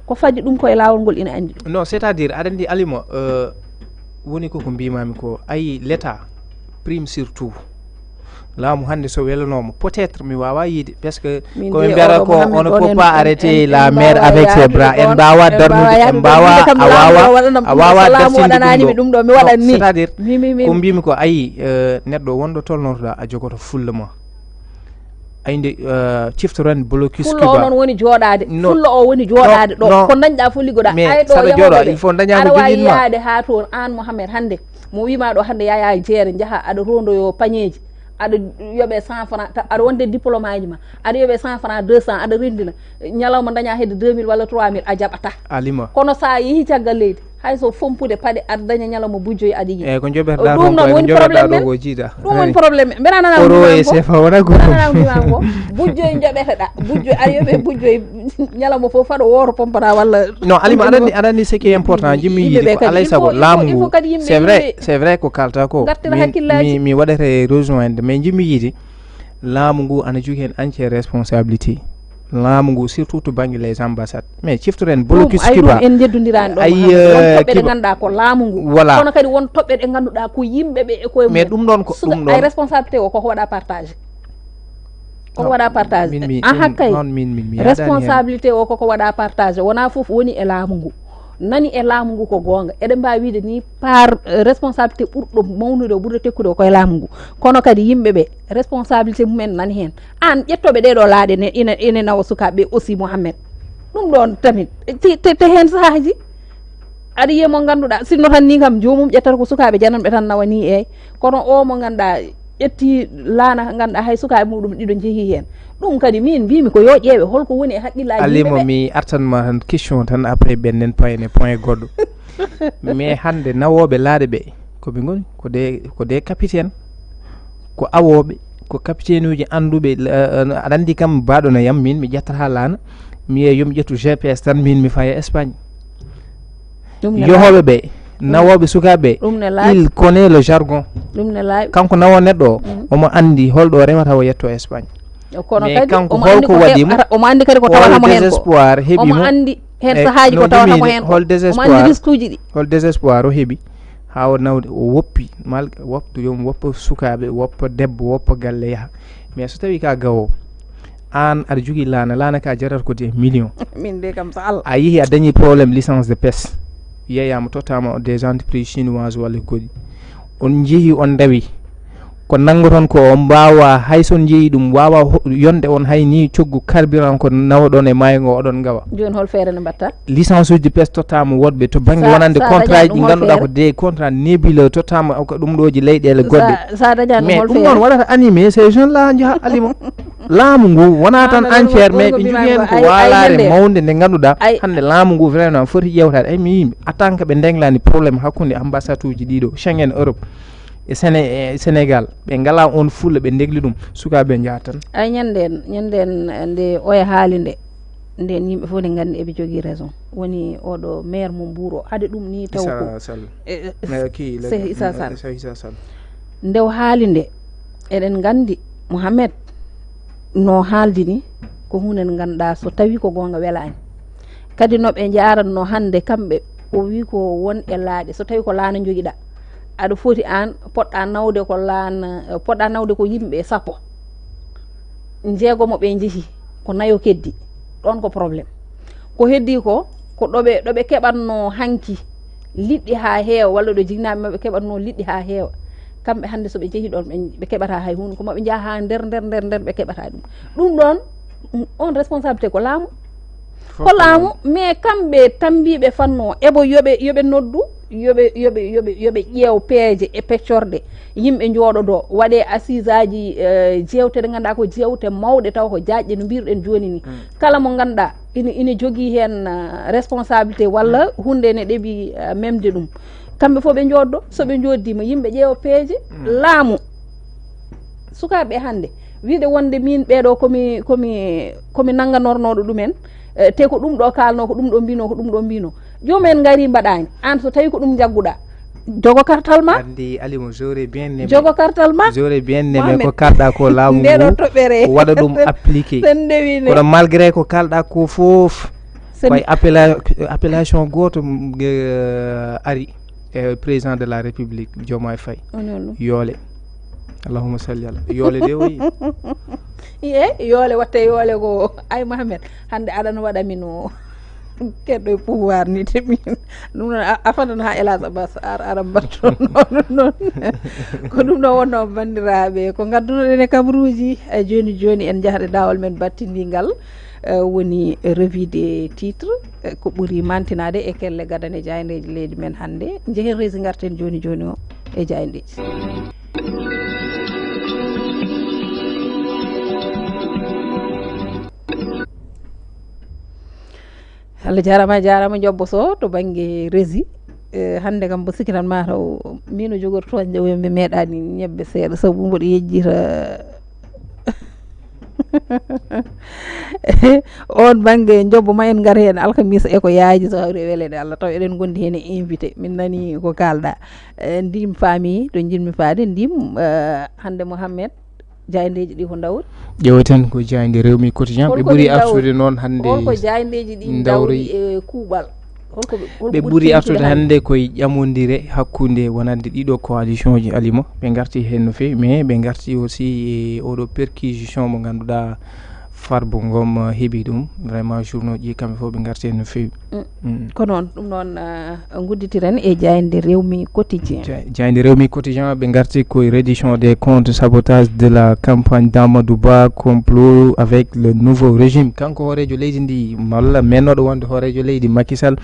ko fadi ɗum ko e laawol ngol ine andi ɗum. Non, c'est-à-dire, aɗa andi Alima, euh, woni ko, ko mbimami ko, ayi, l'État prime surtout. Laamu hande so welanoma, peut-être mi wawa yiide, parce que ko ɓe mbiyata ko, on ne peut pas arrêter la mer avec ses bras. En mbawa darnude, en mbawa, a wawa, a wawa dartinde ɗum ɗo. C'est-à-dire, ko mbimi ko, ayi, euh, neɗɗo wonɗo tolnotoɗa, a jogoto fulla ma. Ay nde, euh, ciftoren blocus Cuba. Fullo o noon woni jooɗaade. Non. Fullo o woni jooɗaade ɗo. Non. Ko dañɗa fof liggoɗa. Mais ay ɗo saɗa jooɗo, yahude il faut daña ko joginma. Aɗa waawi yaade haa toon, aan Mohamed, hannde mo wiima ɗo hannde, yaaya jeere, njaha, aɗa rondoyo pañeeji, aɗa yoɓe cent francs, ta-, aɗa wonde diplôme aji ma, aɗa yoɓe cent francs, deux cents, aɗa renndina. Ñalawma daña hedde deux mille walla trois mille, a jaɓata. Alima. Kono sa yehi caggal leydi, hay so fompude paɗe, aɗa daña ñalawma bujjoy aɗa yiya. Eyyi, ko joɓeteɗa ɗum ɗon ko woni problème men. Ɗum woni problème. Mbeɗa nana euro e sefa wona ko. Mbeɗa nana ko. Bujjoy joɓeteɗa. Bujjoy, aɗa yoɓe bujjoy ñalawma fof, faɗo wooto pompata walla. Non, Alima, aɗa andi, aɗa andi ce qui est important, jimmi yiide ko alay sago laamu ngu. C'est vrai, c'est vrai ko kalta ko. Min, mi, mi waɗete rejoindre, mais jimmi yiide laamu ngu ana jogui hen entière responsabilité. laamu ngu, surtout to bannge les ambassades. Mais ciftoren ɗum blocus ay ɗum kiba. En njeddondirani ɗo Ay, Mouhamed. Won eh, toɓɓe ɗe kiba. Ngannduɗaa ko laamu ngu. Voilà. Kono kadi won toɓɓe ɗe ngannduɗaa ko yimɓe ɓe e koye Mais mumen. Ɗum ɗon ko Su- ɗum ay ɗon. Responsabilité O koko waɗa partagé. Koko waɗa partagé. Min mi Aha ɗum kay. Noon min min mi yaadani heen. Responsabilité o koko waɗa partagé, wona fof woni e laamu ngu. Nani e laamu ngu ko goonga. Eɗen mbaawi wiide ni par eh, responsabilité ɓurɗo mawnude o, ɓurɗo tekkude o koye laamu ngu. Kono kadi yimɓe ɓe responsabilité mumen nani heen. Aan ƴettoɓe ɗeɗo laaɗe ne ina ina nawa sukaaɓe ɓe aussi Mouhamed. Ɗum ɗon tamit te te- te heen sahaaji aɗa yiya mo ngannduɗaa sinno tan ni kam joomum ƴettata ko sukaaɓe jananɓe tan nawa ni eyyi. Kono o mo ngannduɗaa ƴetti laana ngannduɗaa hay sukaaɓe muɗum ɗiɗo njehi heen. Ɗum kadi min mbimi ko yo ƴeewe holko woni e haqqillaaji Alimo yimɓe ɓe. Mi artan ma tan question tan après ɓennen payne point goɗɗo. Mais hannde nawooɓe laaɗe ɓe ko ɓe ngoni ko de ko de capitaine, ko awooɓe, ko capitaine uji annduɓe. Eh, aɗa anndi kam baɗo na yam min mi ƴettata laana, mi wiya yomi ƴettu G P S tan min mi faya Espagne. Ɗum ne yohooɓe ɓe nawooɓe sukaaɓe ɓe, ɗum ne laaɓi. Il connaît le jargon. Ɗum ne laaɓi. Kanko nawo neɗɗo o, omo anndi holɗo o rewata o yetto Espagne. Kono mais kadi kanko omo anndi holko ko waɗi mo heɓata- omo anndi kadi ko tawata mo heen ko. Désespoir heɓi omo mo anndi heen e sahaaji ko no tawata mo mbimi heen ko. Hol omo anndi désespoir, risque uji ɗi. Hol désespoir o heɓi haa o nawde o woppi mal wopto joom woppa sukaaɓe woppa debbo woppa galle yaha. Mais so tawi ka gawo aan aɗa jogii laana laana ka jarata ko des millions. Min de kam so allah. A yehi a dañi problème licence de pêche, yeyama tottama des entreprises chinoises walla goɗɗi, on njehi on ndawi ko nanngoton ko on mbaawa hay son njeyi ɗum waawa yonde on hay ni coggu carburant ko nawaɗon e maayo ngo oɗon ngawa. Jooni hol feere nde mbatta? Licence uji pes tottama woɗɓe to bannge wonande contrat ji ɗi ngannduɗaa ko des contrats nébuleux tottama ko ɗum ɗoji leyɗele goɗɗe. Sa dañani mais ɗum ɗon waɗata animé ces jeunes là jaha alimo. Laamu ngu wona tan enfer mais ɓe jogui hen ko waalare mawde nde ngannduɗaa hannde laamu ngu vraiment foti ƴewtade ay mi yimi en tant que ɓe ndenglani problème hakkude ambassade uji ɗiɗo Schengen Europe e Séné- e Sénégal ɓe ngala on fulla ɓe ndegli ɗum sukaaɓe njaha tan. Ay ñande en ñande en nde oya haali nde nden yimɓe fof ne nganndi eɓe jogii raison woni oɗo maire mo mbuuro hade ɗum ni taw ko Issa Sall. Eh, eh, Mais ki Cheikh Issa Sall. Cheikh Issa Sall. Nde o haali nde eɗen nganndi Mouhamed no haaldi ni ko huunde nde ngannduɗaa so tawi ko goonga welaani kadi no ɓe njaaratno hannde kamɓe o wi ko won e laaɗe so tawi ko laana njogiɗaa aɗa foti aan poɗɗa nawde ko laana poɗɗa nawde ko yimɓe sappo njeegomo ɓe njehi ko nayo keddi ɗon ko problème ko heddi ko ko ɗoɓe ɗoɓe keɓatno hanki liɗɗi ha heewa walla ɗo jignaɓe maɓɓe keɓatno liɗɗi ha heewa kamɓe hannde soɓe jeehi ɗon ɓe keɓata hay hunde ko maɓe jaaha ha nder nder nder nder ɓe keɓata ɗum ɗum ɗon on responsabilité ko laamu ko laamu mais kamɓe tambiɓe fanno eɓo yoɓe yoɓe noddu yoɓe yoɓe yoɓe yoɓe ƴeew peeje e peccorɗe yimɓe njooɗodo waɗe assiseaji eh, jewte ɗe ngannduɗaa ko jewte mawɗe taw ko jaajɗe no mbirɗen jooni ni kala mo ngannduɗaa ina ina jogii heen eh, responsabilité walla huunde ene ɗeɓi eh, memde ɗum kamɓe fof ɓe njooɗdo so ɓe njooddima yimɓe ƴeewa peeje laamu sukaaɓe hannde wiide wonde min ɓeeɗo komi komi komi nannganornooɗo ɗumen eh, te ko ɗum ɗo kaalno ko ɗum ɗo mbino ko ɗum ɗo mbino joomum en ngari mbaɗaani aan so tawi ko ɗum njagguɗaa jogo kartal ma andi alimo j'aurais bien aimé jogo kartal ma j'aurais bien aimé ko kalɗa ko laamu ndeɗo toɓɓere waɗa ɗum appliqué sen ndewi nde kono malgré ko kalɗa ko foof koye appellation gooto eh, ari e président de la république Diomaye Faye yoole allahuma salli ala yoole de o yi e yoole watte yoole ko ay Mohamed hannde aɗano waɗa min o keɗɗo e pouvoir ni te min ɗum noon a fadan ha hélas abbas ar ara mbatto noon noon ko ɗum ɗo wonno bandiraɓe ko gaddunoɗen e kabruji e joni joni en jahata dawol men battindingal eh, woni revue des titres eh, ko ɓuri mantinaade e kelle gadane jayndeji leydi men hannde njehen resi garten joni joni o e jayndeji Allah jarama jarama jobbo so to bangge resi e hannde kam mbo sikki tan mataw min o jogori toñde o mi meeɗani ñebbe seeɗa sabu mboɗo yejjita on bangge jobbo ma en ngar heen alkamisa e ko yaaji so hawri e weleede allah taw eɗen gondi heen e invité min nani ko kalɗa ndim faami to jinmi faade ndim hannde Mohammed Jaayndeeji ɗi ko ndawri? Ƴeewten ko jaaynde Rewmi Quotidien. Ɓe ɓuri artude noon hannde. Holko jaayndeeji ɗi ndawri e kuuɓal? Ɓe ɓuri artude hannde koye ƴamondire hakkunde wonande ɗiɗo coalition ji, Alima. Ɓe ngarti heen no feewi, mais ɓe ngarti aussi e oɗo perquisition mo ngannduɗaa Farba Ngom heɓi ɗum. Vraiment journaux ji kamɓe fof ɓe ngarti heen no feewi. Ko noon, ɗum noon gudditiren e jaaynde Rewmi Quotidien. Jaaynde Rewmi Quotidien, ɓe ngarti koye reddition des comptes, sabotage de la campagne d'Amadou Ba, complot avec le nouveau régime. Kanko hooreejo leydi ndi, malla mennoɗo wonde hooreejo leydi, Macky Sall,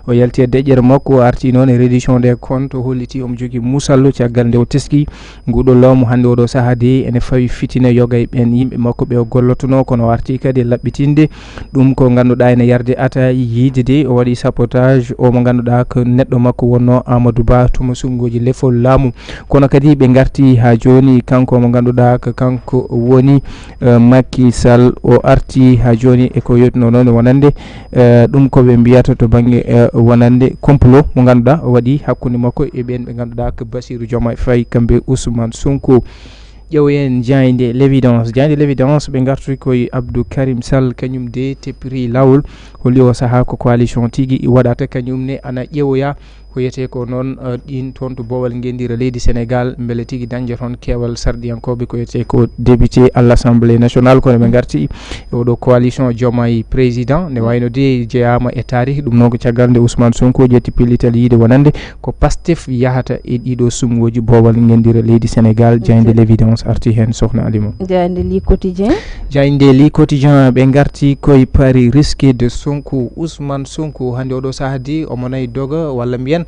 o yalti e deƴƴere makko, o arti noon e reddition des comptes, o holliti omo jogii musallo caggal nde o teski nguɗo laamu hannde oɗo sahaa de ene fawi fitina yoga e ɓen yimɓe makko ɓe o gollotonoo, kono o arti kadi e laɓɓitinde ɗum ko ngannduɗaa ene yarde ata yiide de o waɗi sabotage o mo ngannduɗaa ko neɗɗo makko wonnoo Amadou Ba tuma sunnguuji lefol laamu. Kono kadi ɓe ngarti haa jooni kanko mo ngannduɗaa ko kanko woni Macky Sall, o arti haa jooni e ko yewtuno noon wonande ɗum ko ɓe mbiyata to bannge wonande complot mo ngannduɗaa o waɗi hakkunde makko e ɓeen ɓe ngannduɗaa ko Bassirou Diomaye Faye kamɓe Ousmane Sonko. Ƴeewen jaaynde L'Évidence. Jaaynde L'Évidence ɓe ngarti koye Abdou Karim Sall, kañum de teppiri laawol, holli o sahaa ko coalition tigi waɗata, kañum ne ana ƴeewoya ko wiyetee ko noon ɗin toon to boowal ngenndire leydi Sénégal, mbele tigi dañde toon keewal sarɗiyankooɓe ko wiyetee ko député à l'Assemblée nationale. Kono ɓe ngarti e oɗo coalition Diomaye président, ne wayno de jeyaama e taarih, ɗum noon ko caggal nde Ousmane Sonko ƴetti pellital yiide wonande ko Pastef yahata e ɗiɗo sunnguuji boowal ngenndire leydi Sénégal. Jaaynde L'Évidence arti heen, sohna Alima. Jaaynde Le Quotidien. Jaaynde Le Quotidien, ɓe ngarti koye pari risqué de Sonko. Ousmane Sonko hannde oɗo sahaa de omo nayi doga walla mbiyen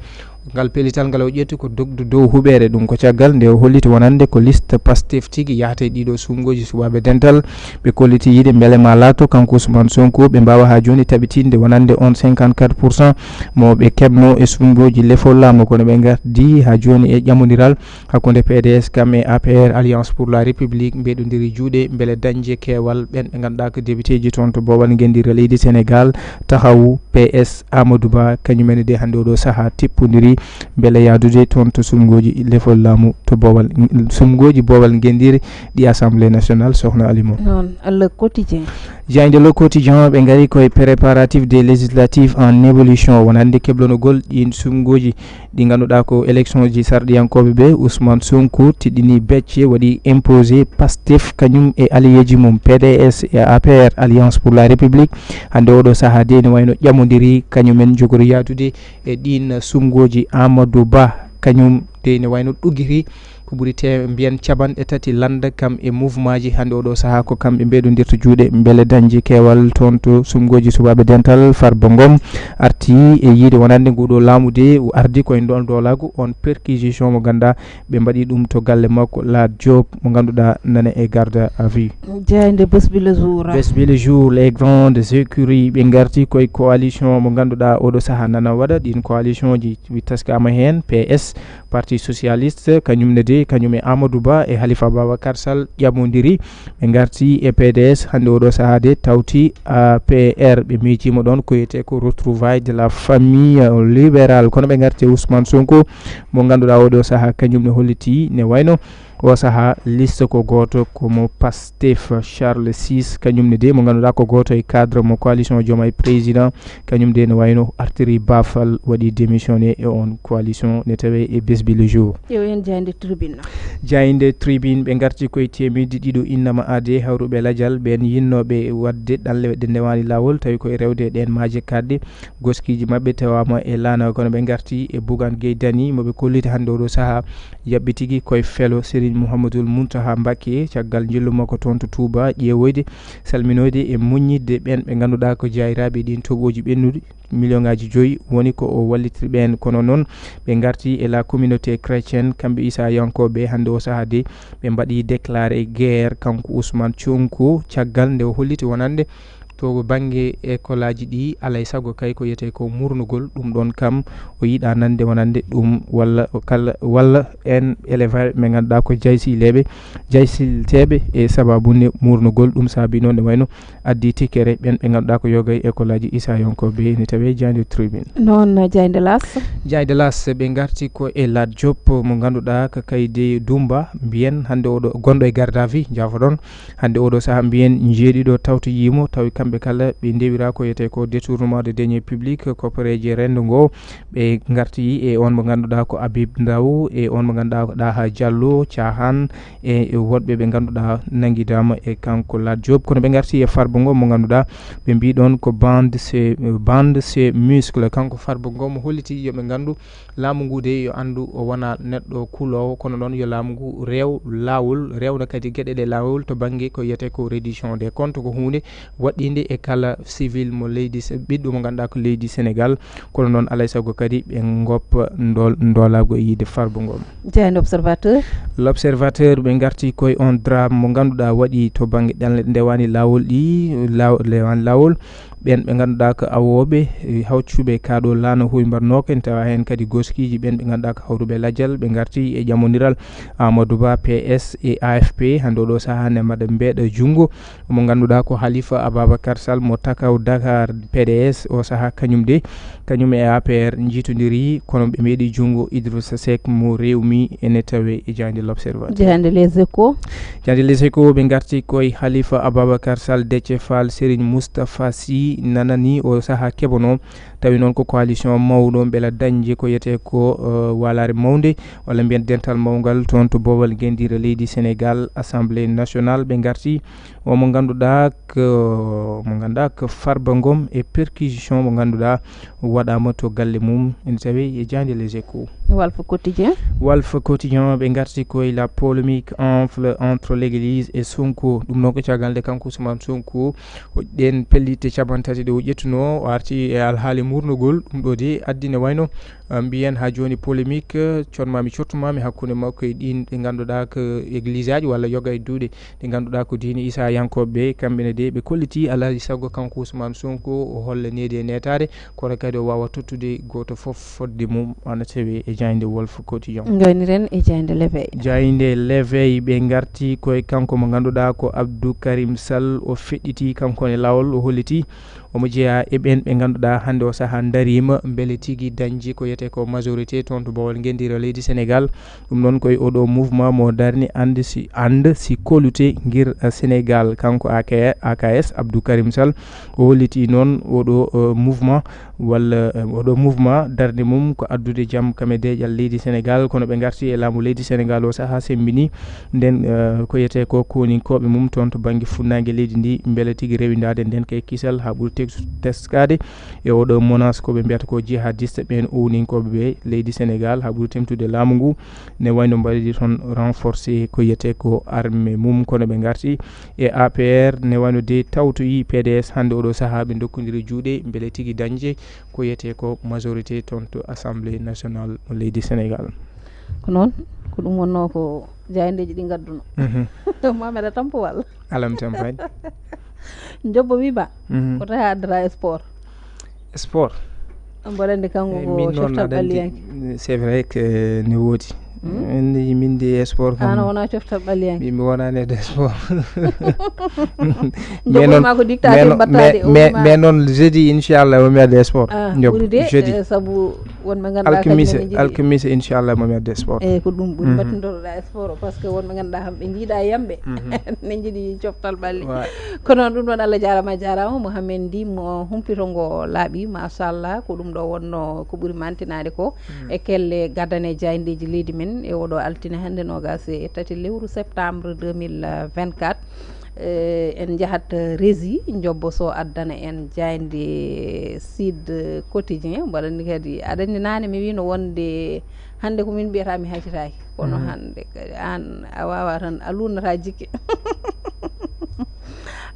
ngal pellital ngal o ƴetti ko dogdu dow huɓeere. Ɗum ko caggal nde o holliti wonande ko liste Pastef tigi yahata e ɗiɗo sunnguuji suɓaaɓe dental. Ɓe kolliti yiide mbele ma laato kanko Ousmane Sonko ɓe mbaawa haa jooni taɓitinde wonande on cinquante-quatre pour cent mo ɓe keɓno e sunnguuji lefol laamu. Kono ɓe ngardi haa jooni e ƴamondiral hakkunde P D S kam e A P R, Alliance pour la République, mbeɗondiri juuɗe mbele dañde keewal ɓen ɓe ngannduɗaa ko député ji toon to boowal ngenndire leydi Sénégal, Taxawu, P S, Amadou Ba, kañum en de hannde oɗo sahaa tippondiri mbele yahdude toon to sunnguuji lefol laamu to boowal, sunnguuji boowal ngenndire ɗi Assemblée nationale, sohna Alima. Noon, Le Quotidien. Jaaynde Le Quotidien, ɓe ngari koye préparatif des législatives en ébullition, wonande keblonogol ɗin sunnguuji ɗi ngannduɗaa ko élection ji sarɗiyankooɓe ɓe. Ousmane Sonko tiɗɗini becce, waɗi imposé Pastef kañum e allié ji mum P D S e A P R, Alliance pour la République. Hannde oɗo sahaa de ne wayno ƴamondiri kañum en jogori yahdude e ɗin sunnguuji. Amadou Ba kañum de ne wayno ɗuggiti ko ɓuri te mbiyen capanɗe tati lannda kam e mouvement ji. Hannde oɗo sahaa ko kamɓe mbeɗondirta juuɗe mbele dañde keewal toon to sunnguuji suɓaaɓe dental. Farba Ngom arti e yiide wonande nguɗo laamu de ardi koye ndon doolagu on perquisition mo ngannduɗaa ɓe mbaɗi ɗum to galle makko Lat Diop mo ngannduɗaa nana e garde à vue. Jaaynde Bés Bi Le Jour. Bés Bi Le Jour, les grandes écuries, ɓe ngarti koye coalition mo ngannduɗaa oɗo sahaa nana waɗa. Ɗin coalition ji wi taskaama heen P S, Parti Socialiste, kañum ne de kañum e Amadou Ba e Khalifa Babacar Sall ƴamondiri. Ɓe ngarti e P D S hannde oɗo sahaa de tawti A P R, ɓe miijiima ɗoon ko wiyetee ko retrouvailles de la famille libérale. Kono ɓe ngarti e Ousmane Sonko mo ngannduɗaa oɗo sahaa kañum ne holliti ne wayno o sahaa liste ko gooto ko mo Pastef, Charles Ciss, kañum ne de mo ngannduɗaa ko gooto e cadre mo coalition Diomaye président, kañum de ne wayno artiri baafal, waɗi démissionné e on coalition, ne tawe e Bés Bi Le Jour. Ƴeewen jaaynde Tribune. Jaaynde Tribune, ɓe ngarti koye teemedde ɗiɗo innama aade hawruɓe lajal ɓeen yinnooɓe waɗde ɗanle ɗe ndewaani laawol, tawi koye rewde e ɗeen maaje kaɗɗe. Goskiiji maɓɓe tawaama e laana, kono ɓe ngarti e Bougane Gueye Dany mo ɓe kolliti hannde oɗo sahaa yaɓɓi tigi koye felo Serigne Mouhamadoul Mountakha Mbacké, caggal njillu makko toon to Touba, ƴeewoyde, salminoyde e muññitde ɓeen ɓe ngannduɗaa ko jaayiraaɓe ɗin toɓooji ɓennuɗi, million ngaaji joyi woni ko o wallitiri ɓeen. Kono noon ɓe ngarti e la communauté chrétienne, kamɓe Isayankooɓe, hannde o sahaa de ɓe mbaɗi déclaré guerre kanko Ousmane Sonko, caggal nde o holliti wonande to bannge école aji ɗi, alay sago kay ko wiyetee ko murnugol, ɗum ɗoon kam o yiɗa nande wonande ɗum, walla kala, walla en élève ɓe ngannduɗaa ko jaysileeɓe, jaysilteeɓe e sababu nde murnugol, ɗum saabi noon nde wayno addi tikkere ɓen ɓe ngannduɗaa ko yoga e école aji isayankooɓe ene tawee jaaynde tribune. Noon jaaynde las. Jaaynde las ɓe ngarti ko e Lat Diop mo ngannduɗaa ko Kayde Dumba mbiyen hannde oɗo gonɗo e garde à vue, jaafoɗon. Hannde oɗo sahaa mbiyen jeeɗiɗo tawtoyiimo, tawi kamɓe kala ɓe ndewira ko wiyetee ko détournement de deniers publics, koppareeje renndo ngo. Ɓe ngarti e on mo ngannduɗaa ko Habib Ndaw, e on mo ngannduɗaa ko Daha Diallo, Cahan, e, e woɗɓe ɓe ngannduɗaa nanngidaama e kanko Lat Diop. Kono ɓe ngarti e Farba Ngom mo ngannduɗaa ɓe mbii ɗoon ko bande ses, bande ses muscles. Kanko Farba Ngom holliti yo ɓe nganndu laamu ngu de yo anndu o wona neɗɗo kuloowo, kono noon yo laamu ngu rew laawol, rewna kadi geɗe ɗe laawol to bannge ko wiyetee ko reddition des comptes, ko huunde waɗɗinde e kala civil mo leydi Se-, ɓiɗɗo mo ngannduɗaa ko leydi Sénégal, kono noon alay sago kadi ɓe ngoppa ndol-, ndolaagu e yiide Farba Ngom. Jaaynde Observateur. L'Observateur ɓe ngarti koye on drame mo ngannduɗaa waɗi to bannge ɗanle ɗe ndewaani laawol ɗi, laaw-, ndewaani laawol. Ɓeen ɓe ngannduɗaa ko awooɓe, e, hawcuɓe kaaɗo laana huuy mbarnooka, ene tawa heen kadi gooskiiji ɓeen ɓe ngannduɗaa ko hawruɓe lajal, ɓe ngarti e ƴammondiral Amadou Ba P S e A F P. Hannde oɗo sahaa ne mbaɗa mbeeɗa junngo mo ngannduɗaa ko Halifa Ababacar Sall mo Takaw Dakar P D S, o sahaa kañum de, kañum e A P R njiitondiri, kono ɓe mbeeɗi junngo Idrissa Seck mo Rewmi, ene tawe e jaaynde L'Observateur. Jaaynde Les Échos. Jaaynde Les Échos ɓe ngarti koye Halifa Ababacar Sall, Déthié Fall, Serigne Moustapha Sy nanani o sahaa keɓono, tawi noon ko coalition mawɗo mbela dañde ko wiyetee ko, eh, walaare mawnde, walla mbiyen dental mawngal toon to boowal ngenndire leydi Sénégal, Assemblée nationale, ɓe ngarti o mo ngannduɗaa ko, mo ngannduɗaa ko Farba Ngom e perquisition mo ngannduɗaa waɗaama to galle mum, ene tawe e jaaynde Les Échos. Walf Quotidien. Walf Quotidien ɓe ngarti koye la polémique enfle entre l'église et Sonko. Ɗum noon ko caggal nde kanko Ousmane Sonko o ɗeen pellitte capanɗe tati ɗe o ƴettuno, o arti e alhaali murnugol ɗum ɗo de addi ne wayno, eh, mbiyen haa jooni polémique, eh, cotmami cottumami hakkunde makko e ɗin ɗi ngannduɗaa ko église aji walla yoga e duuɗe ɗi ngannduɗaa ko diine isayankooɓe ɓe, kamɓe ne de ɓe kolliti alaa e sago kanko Ousmane Sonko o holla needi e neetaade, kono kadi o waawa tottude gooto fof fodde mum, ana tawe e jaaynde Walf Quotidien. Ngayniren e jaaynde L'éveil. Jaaynde L'éveil ɓe ngarti koye kanko mo ngannduɗaa ko Abdou Karim Sall, o feɗɗiti kanko ne laawol, o holliti omo jeyaa e ɓeen ɓe ngannduɗaa hannde o sahaa ndariima mbele tigi dañji ko wiyetee ko majorité toon to boowal ngenndire leydi Sénégal. Ɗum noon koye oɗo mouvement mo darni And si, And si kóolute ngir, eh, Sénégal. Kanko A K, A K S, Abdou Karim Sall, o holliti noon oɗo, eh, mouvement walla, eh, oɗo mouvement darnde mum ko addude jam kam e deeƴal leydi Sénégal. Kono ɓe ngarti e laamu leydi Sénégal o sahaa semmbini. Nden, eh, ko wiyetee ko kooninkooɓe mum toon to bannge funnaange leydi ndi, mbele tigi rewindaade nden kay kisal haa ɓuri tes-, teskaade e oɗo menace ko ɓe mbiyata ko jihadiste ɓeen owninkooɓe ɓe leydi Sénégal haa ɓuri temtude laamu ngu. Ne wayno mbaɗi toon renforcé ko wiyetee ko armée mum, kono ɓe ngarti e A P R ne wayno de tawtoyi P D S hannde oɗo sahaa ɓe ndokkondiri juuɗe mbele tigi dañde ko wiyetee ko majorité toon to Assemblée nationale mo leydi Sénégal. Ko noon, ko ɗum wonnoo ko jaayndeeji ɗi ngadduno. Mhm. Mohamed a tampo walla? Alam tampaani. Njobbo wi ba, mhm, ko tawi a addata e sport? Sport? Mboɗo anndi kanko, eh, ko min noon coftal aɗa anndi, ɓalliyanke. C'est vrai que ne woodi. Hmm? Min, min de e sport kam. Aan a wonaa coftal ɓalliyanke? Mi, mi wonaani e sport. Njogol ma ko dictateur mbattaade, mais, mais noon jeudi, inchallah, o mi adda e sport. Ah, njogol ɓuri de, jeudi. Eh, sabu wonɓe ngannduɗaa alkimisa, kadi ne njogii. Alkimisa, inchallah, mo mi adda e sport. Eh, ko ɗum ɓuri, mhm, mbattindoroɗaa e sport, par ce que wonɓe ngannduɗaa kam ɓe njiiɗa yamɓe. Mhm. Ne njiɗi coftal ɓalli. Wa- Kono ɗum ɗoon, Allah jaaraama, a jaaraama. Mohamed Ndi mo humpito ngo laaɓi, machallah, ko ɗum ɗo wonno ko ɓuri mantinaade ko. Mm. E kelle gadane jaayndeeji leydi men e oɗo altine hannde noogaas e tati lewru septembre deux mille vingt-quatre. Eh, en njahat, eh, Rési, Njobbo Sow addana en jaaynde Sud Quotidien. Mboɗo anndi kadi, aɗa anndi naane mi wiino wonde hannde ko min mbiyata mi hacitaaki. Kono, mhm, hannde kadi aan a waawaa tan, a lunnata jikke.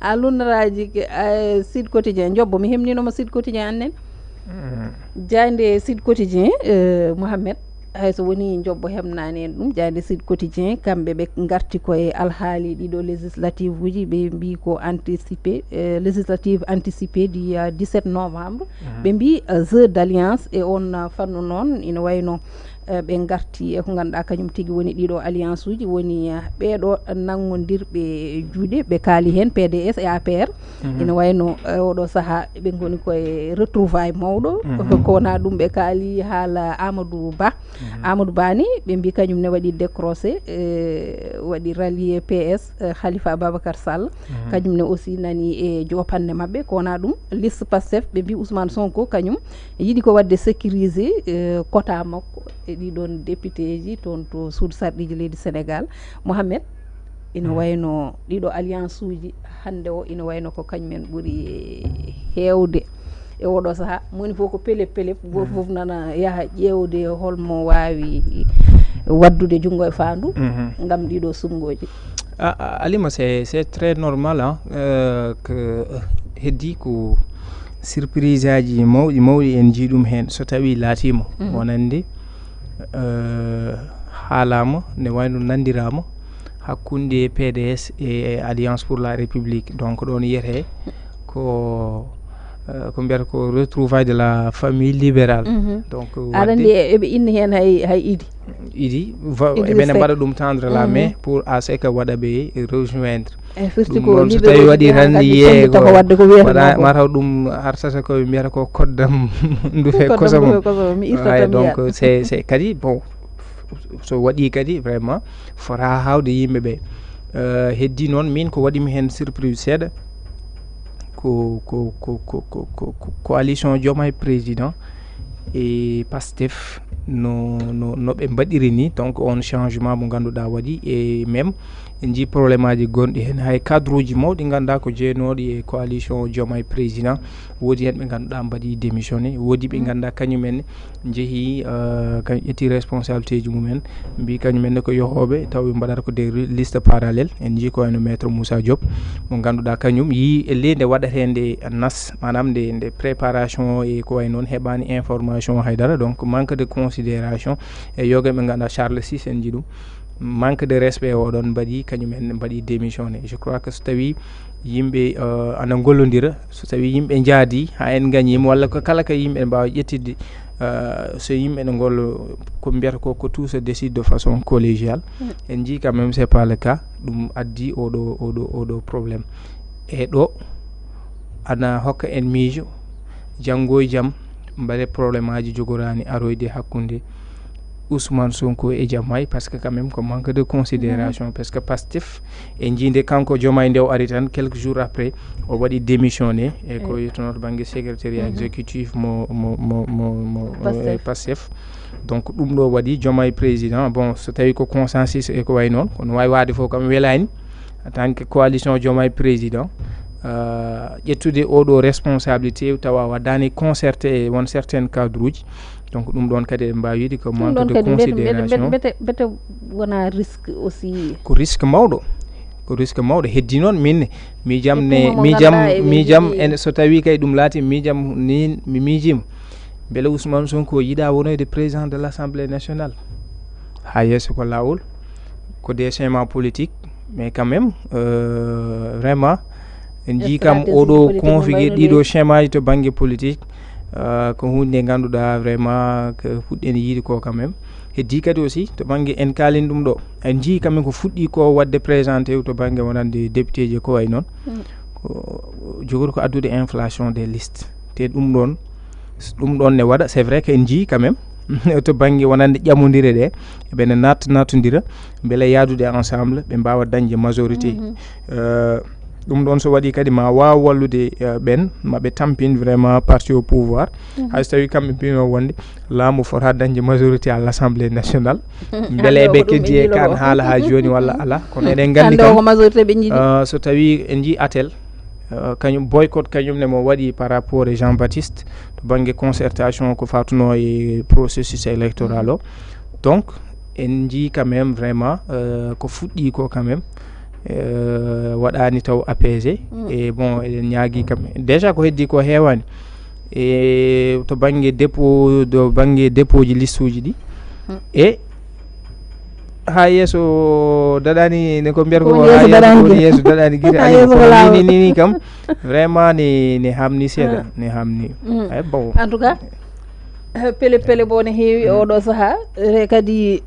A lunnata jikke, eh, Sud Quotidien. Njobbo, mi hemnino mo Sud Quotidien annen. Mhm. Jaaynde Sud Quotidien, eh, Mohamed. Hay so woni jobbo heɓnaani en ɗum, Jaaynde Sud Quotidien, kamɓe ɓe ngarti ko e alhaali ɗiɗo législative uji, ɓe mbi ko anticipé, eh, législative anticipé du, euh, dix-sept novembre. Mhm. Ɓe mbi, euh, jeu d'alliance e on, euh, fannu noon, ina wayno, euh, ɓe ngarti e ko ngannduɗaa kañum tigi woni ɗiɗo alliance uji, woni, euh, ɓeeɗo nanngondirɓe juuɗe, ɓe kaali heen P D S e A P R. Mhm. Ina wayno, eh, oɗo sahaa ɓe ngoni koye retrouvaille mawɗo. Mhm. Ko wona ɗum ɓe kaali haala Amadou Ba. Mhm. Amadou Ba ni ɓe mbi kañum ne waɗi décroché, eh, waɗi rallier P S, eh, Khalifa Ababacar Sall. Mhm. Kañum ne aussi nani e jopanne maɓɓe, ko wona ɗum liste Pastef ɓe mbi Ousmane Sonko kañum yiɗi ko waɗde sécuriser, eh, quota makko e ɗiɗon député ji toon to suudu sarɗiiji leydi Sénégal. Mohamed, ina wayno ɗiɗo alliance uji hannde o, ina wayno ko kañumen ɓuri heewde e oɗo sahaa. Moni fof ko pelep pelep, gooto fof nana yaha ƴeewde holmo waawi waddude junngo e faandu. Mhm. Ngam ɗiɗo sumngooji. Ah, ah, Alima, c'est, c'est très normal, hein, euh, que, euh, heddi ko surprise aji mawɗi mawɗi en njii ɗum heen, so tawi laatiima. Mhm. Wonande, euh, haalaama, ne wayno nanndiraama hakkunde P D S e Alliance pour la République. Donc, ɗoon yiyetee ko, euh, ko mbiyata ko retrouvaille de la famille libérale. Mhm. Donc, aɗa anndi e-, eɓe inni heen hay, hay Idi. Idi, va-, Idrissa eɓene Seck. Mbaɗa ɗum tendre la main pour à ce que waɗa ɓe rejoindre. E firti ɗum ko noon, so libéraux tawi waɗi tan yeego, mataw ɗum artata ko ɓe mbiyata ko koddam ndufe kosomo. Kosomo, mi irta. Ay, tan donc, c'est, c'est kadi, bon, so waɗi kadi, vraiment, fota hawde yimɓe ɓe. Euh, heddi noon, min ko waɗi mi heen surprise seeɗa, ko, ko, ko coalition Diomaye Président e Pastef no, no, no ɓe mbaɗiri ni. Donc, on changement mo ngannduɗaa waɗi, e même en njii problème aji gonɗi heen, hay cadre uji mawɗi ngannduɗaa ko jeenooɗi e coalition Diomaye Président, woodi heen ɓe ngannduɗaa mbaɗi démissionné, woodi ɓe ngannduɗaa kañumen njehi, euh, kañ ƴetti responsabilité ji mumen, mbi kañumen ne ko yohooɓe, taw ɓe mbaɗata ko des ri-, liste parallèle. En njii ko wayno Maître Moussa Diop, mo ngannduɗaa kañum yii e ley nde waɗatee nde nas, maanaam nde, nde préparation e ko way noon, heɓaani information haydara. Donc, manque de considération e yoga ɓe ngannduɗaa Charles six, en njii ɗum. Manque de respect o ɗon mbaɗi, kañumen mbaɗi démissionné. Je crois que so tawi yimɓe, euh, ana ngollondira, so tawi yimɓe njaadi, haa en ngañiima, walla ko kala ka yimɓe mbaawa ƴettidde, euh, so yimɓe ne ngollo, ko mbiyata ko, ko tout se décide de façon collégiale. Mm. En njii quand même, c'est pas le cas. Ɗum addi oɗo, oɗo, oɗo problème. E ɗo, ana hokka en miijo, janngo e jam, mbele problème aji jogoraani aroyde hakkunde Ousmane Sonko e Diomaye, parce que quand même ko manque de considération, parce que Pastef, en njii nde kanko Diomaye nde o ari tan, quelques jours après, o waɗi démissionné, e ko wiyeteno to bannge secrétariat exécutif mo, mo, mo, mo, mo, eh, Pastef. Donc, ɗum ɗo waɗi Diomaye président, bon, so tawi ko consensus e ko way noon, kono waawi waade fof kam welaani, en tant que coalition Diomaye président, euh, ƴettude oɗo responsabilité tawa waɗaani concerté e won certaines cadres uji. Donc, ɗum ɗon kadi eɗen mbaawi wiide ko manque de considération. Mbete, mbete, mbete wona risque aussi. Ko risque mawɗo. Ko risque mawɗo. Heddi noon, min miijam ne, miijam, miijam, en, so tawi kay ɗum laati, miijam ni, mi miijiima. Mbele Ousmane Sonko yiɗa wonoyde président de l'Assemblée nationale? Haa yeeso ko laawol, ko des schémas politiques, mais quand même, euh, vraiment, en njii kam oɗo configué ɗiɗo schémas ji to bannge politique, euh, ko huunde nde ngannduɗaa vraiment ko puɗɗen yiide ko quand même. Heddi kadi aussi to bannge en kaalin ɗum ɗo. En njii quand même ko fuɗɗi ko waɗde présenté to bannge wonande député ji ko way noon. Mm. Ko jogori ko addude inflation des listes. Te ɗum ɗon, ɗum ɗon ne waɗa, c'est vrai que en njii quand même, to bannge wonande ƴamondire ɗe, ɓe ne naat-, naatondira, mbele yaadude ensemble, ɓe mbaawa dañde majorité. Mhm. Euh, ɗum ɗon so waɗi kadi ma waaw wallude, euh, ɓen, ma ɓe tampin vraiment parti au pouvoir. Mhm. Hay so tawi kamɓe mbino wonde laamu fota dañde majorité à l'Assemblée nationale. Mbele ɓe keddi e kan haala haa jooni walla alaa. Kono eɗen nganndi kam, euh, so tawi en njii Atel, euh, kañum boycott kañum ne mo waɗi par rapport e Jean Baptiste to bannge concertation ko fatunoo e processus électoral o. Donc, en njii quand même vraiment, euh, ko fuɗɗi ko quand même, euh, waɗaani taw apaisé. Mm. E bon, eɗen ñaagi quand même. Déjà ko heddi ko heewaani. E to bannge dépôt, to bannge dépôt ji liste uji ɗi, E ha yeeso daɗani, ne ko mbiyata ko, ha yeeso daɗani gite. Alima, kono ni ni ni kam vraiment ne ne hamni seeɗa, ne hamni. Ay bon, en tout cas, pele pele bo ne heewi oɗo saha. E kadi,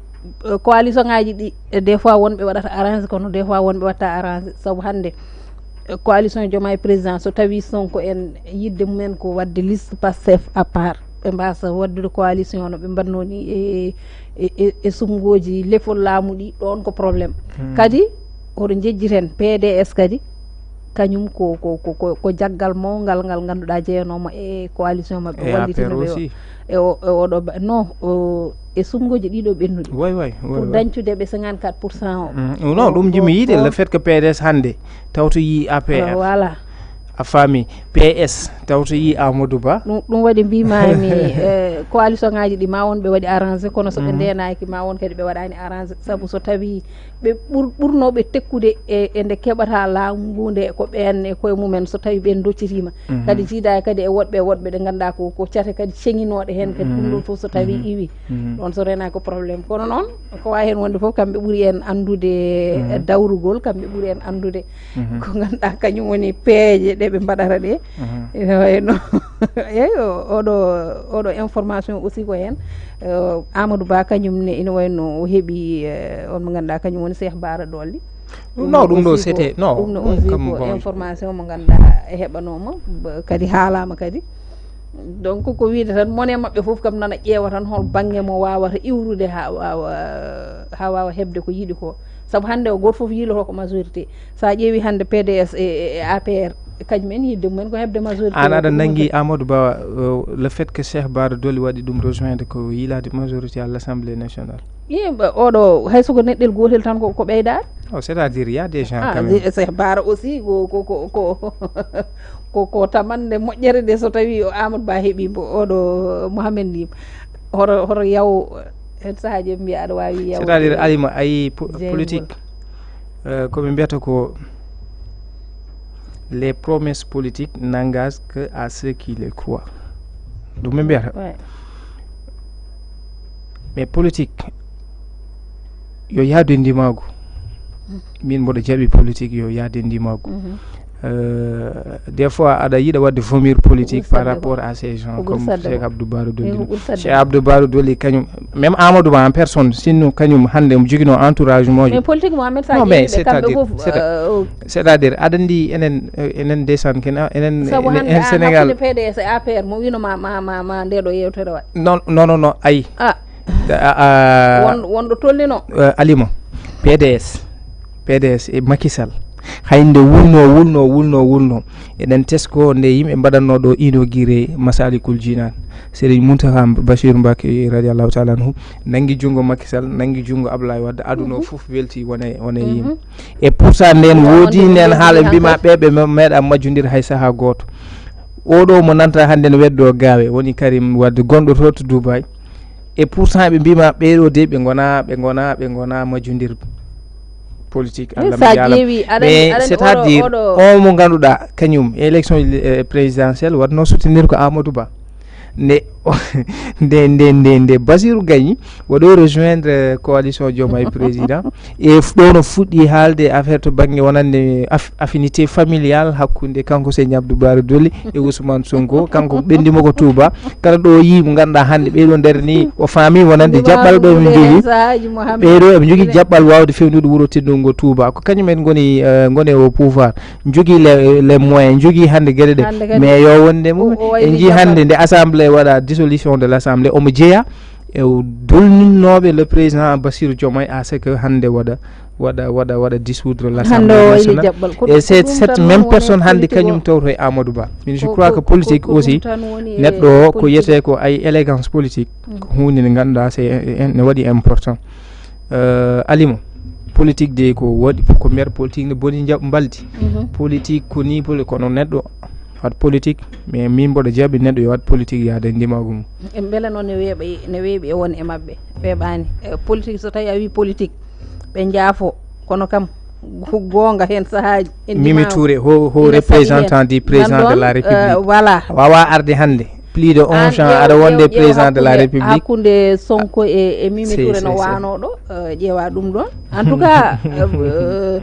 eh, coalition ngaji ɗi, eh, des fois wonɓe waɗata arrange, kono des fois wonɓe watta arrange. Sabu hannde, eh, coalition Diomaye président, so tawi Sonko en, yidde mumen ko wadde liste Pastef à part, ɓe mbasa waddude coalition no ɓe mbaɗno ni e, e, e, e sumgoji lefol laamu ɗi, ɗon ko problème. Kadi oɗo jejjiten P D S kadi, kañum ko, ko, ko, ko, ko jaggal mawngal ngal ngannduɗaa jeyanoma e coalition maɓɓe, e wallitino ɓe o- e o- e oɗo ba- non, o- e sumgoji ɗiɗo ɓennuɗi, way way way pour way. Dañcude ɓe cinquante-quatre pour cent o. Mm, non, ɗum jimi yiide, le fait que P D S hannde tawto yi A P R. Voilà. A faami? P S tawto yi Amadou Ba. Ɗum ɗum waɗi mbimami, eh, coalition ngaji ɗi ma wonɓe waɗi arrangé, kono so ɓe ndenaki ma won kadi ɓe waɗani arrangé, sabu so tawi ɓe ɓur- ɓurnoɓe tekkude e, e nde keɓata laamu ngu nde ko ɓen e koye mumen, so tawi ɓen doccitima. Kadi jiida kadi e woɗɓe e woɗɓe ɗe ngannduɗaa ko, ko cate kadi ceŋinoɗe heen kadi. Ɗum ɗon fof so tawi iwi, ɗon so renaki ko problème, kono noon ko wawi heen wonde fof kamɓe ɓuri en anndude dawrugol, kamɓe ɓuri en anndude ko ngannduɗaa kañum woni peeje ɗe ɓe mbaɗata ɗe. Ene wayno eyi, o- oɗo oɗo information aussi ko heen. Eh, Amadou Ba kañum ne ina wayno o heɓi, eh, on mo ngannduɗaa kañum woni Cheikh Bara Dolly. Non, ɗum ɗo aussi ko- c'était non, ɗum no aussi kam ko bon. Information mo ngannduɗaa e heɓanoma, ba- kadi haalama kadi. Donc ko wiide tan mone maɓɓe fof kam nana ƴeewa tan hol bangge mo wawata iwrude ha wawa ha wawa heɓde ko yiɗi ko, sabu hannde o goto fof yiiloto ko majorité. Sa ƴeewi hannde P D S e, e, e A P R, kañum en yidde mumen ko heɓde majorité. An o aɗa ko nangi ɗum. Amadou Ba, euh, le fait que Cheikh Bara Dolly waɗi ɗum rejoindre ko yiilade majorité à l'Assemblée nationale? Yimɓe oɗo hay soko neɗɗel gotel tan ko, ko ɓeydaade. Oh, c'est-à-dire il y a des gens ah, quand même. Cheikh Bara aussi ko, ko, ko, ko, ko, ko tamande moƴƴere de, so tawi o Amadou Ba heɓi mbo oɗo Mohamed Lim, hoto hoto yaw hen sahaaji ɓe mbiya aɗa wawi yaw. C'est-à-dire Alima, ayi po- politique, euh, ko ɓe mbiyata ko les promesses politiques n'engagent que à ceux qui les croient. Ɗum ɓe mbiyata. Ouais. Mais politique yo yaadu e ndimaagu. Min mboɗo jaɓi politique yo yaadu e ndimaagu. Euh, des fois aɗa yiɗa wadde vomir politique par rapport à ces gens comme Cheikh Abdou Bara Dolly. Cheikh Abdou Bara Dolly kañum, même Amadou Ba en personne, sinno kañum hannde omo jogino entourage mojo. Mais politique Mohamed Sa non mais c'est-à-dire c'est-à-dire aɗa andi enen, euh, enen ndeysaan ken enen sabu hannde en Sénégal P D S e A P R mo wino ma ma ma ma ndeɗo yewtere wa non non non non ayi ah won wonɗo tollino. Alima, P D S, P D S e Macky Sall, hay nde wulno wulno wulno wulno, eɗen tesko nde yimɓe mbaɗanno ɗo inauguré Masalikul Jinan, Serigne Mountakha Bachir Mbacké radiallahu taala anhu nangi junngo Macky Sall, nangi junngo Abdoulaye Wade, aduna o fof welti wona wona yimɓe. E pourtant nden woodi nden haala mbima ɓe ɓe meeɗa majjodire hay saaha gooto. Oɗo mo nanta hannde no weddo gaawe woni Karim Wade gonɗo to to Dubai. E pourtant ɓe mbima ɓeɗo de ɓe gona ɓe gona ɓe gona majjodirɓe politique. Allah mi yalama. Mais c'est-à-dire on mo ganduɗa kañum élection, euh, présidentielle wadno soutenir ko Amadou Ba. Nde nde nde nde nde Basirou Gagny waɗo rejoindre coalition Diomaye président. E ɗo no fuɗɗi haalde affaire to bangge wonande af- affinité familiale hakkunde kanko Serigne Abdou Bara Dolly e Ousmane Sonko, kanko ɓendimo ko Touba. Kala ɗo yi mo ganduɗa hannde ɓeɗo nder ni o faami wonande jaɓɓal ɓe min jogui. Ɓeɗo eɓe jogui jaɓɓal wawde fewnude wuuro teddungo Touba, ko kañum en goni, eh, goni au pouvoir, jogui les les moyens, jogui hannde gueɗe ɗe. Mais yo wonde mum en jii hannde nde assemblée waɗa dissolution de l'assemblée omo jeeya e dolninnoɓe le président Bassirou Diomaye à ce que hannde waɗa waɗa waɗa waɗa dissoudre l'Assemblée nationale. Et c'est cette même personne hannde kañum tawto e Amadou Ba. Min je crois que politique aussi neɗɗo o ko yiyete ko ay élégance politique, ko hunde nde ganduɗa c'est ne waɗi important. Euh, Alimo, politique de ko waɗi ko mbiyata politique ne boni jaɓ mbaldi. Politique ko ni poli- kono neɗɗo wat politique, mais min mboɗo jaɓi neɗɗo yo wat politique yaade ndimagu mum. E beele noon ne weeɓi ne weeɓi e won e maɓɓe weeɓani. E politique so tawi a wi politique ɓe jaafo, kono kam goonga heen sahaaji en Mimi Touré ho ho représentant du président de la République, voilà, wawa arde hannde. plus de onze ans aɗa wonde président de la république. Hakkunde Sonko e, e Mimi Touré no waano ɗo, eh, ƴeewa ɗum ɗon. En tout cas, eh,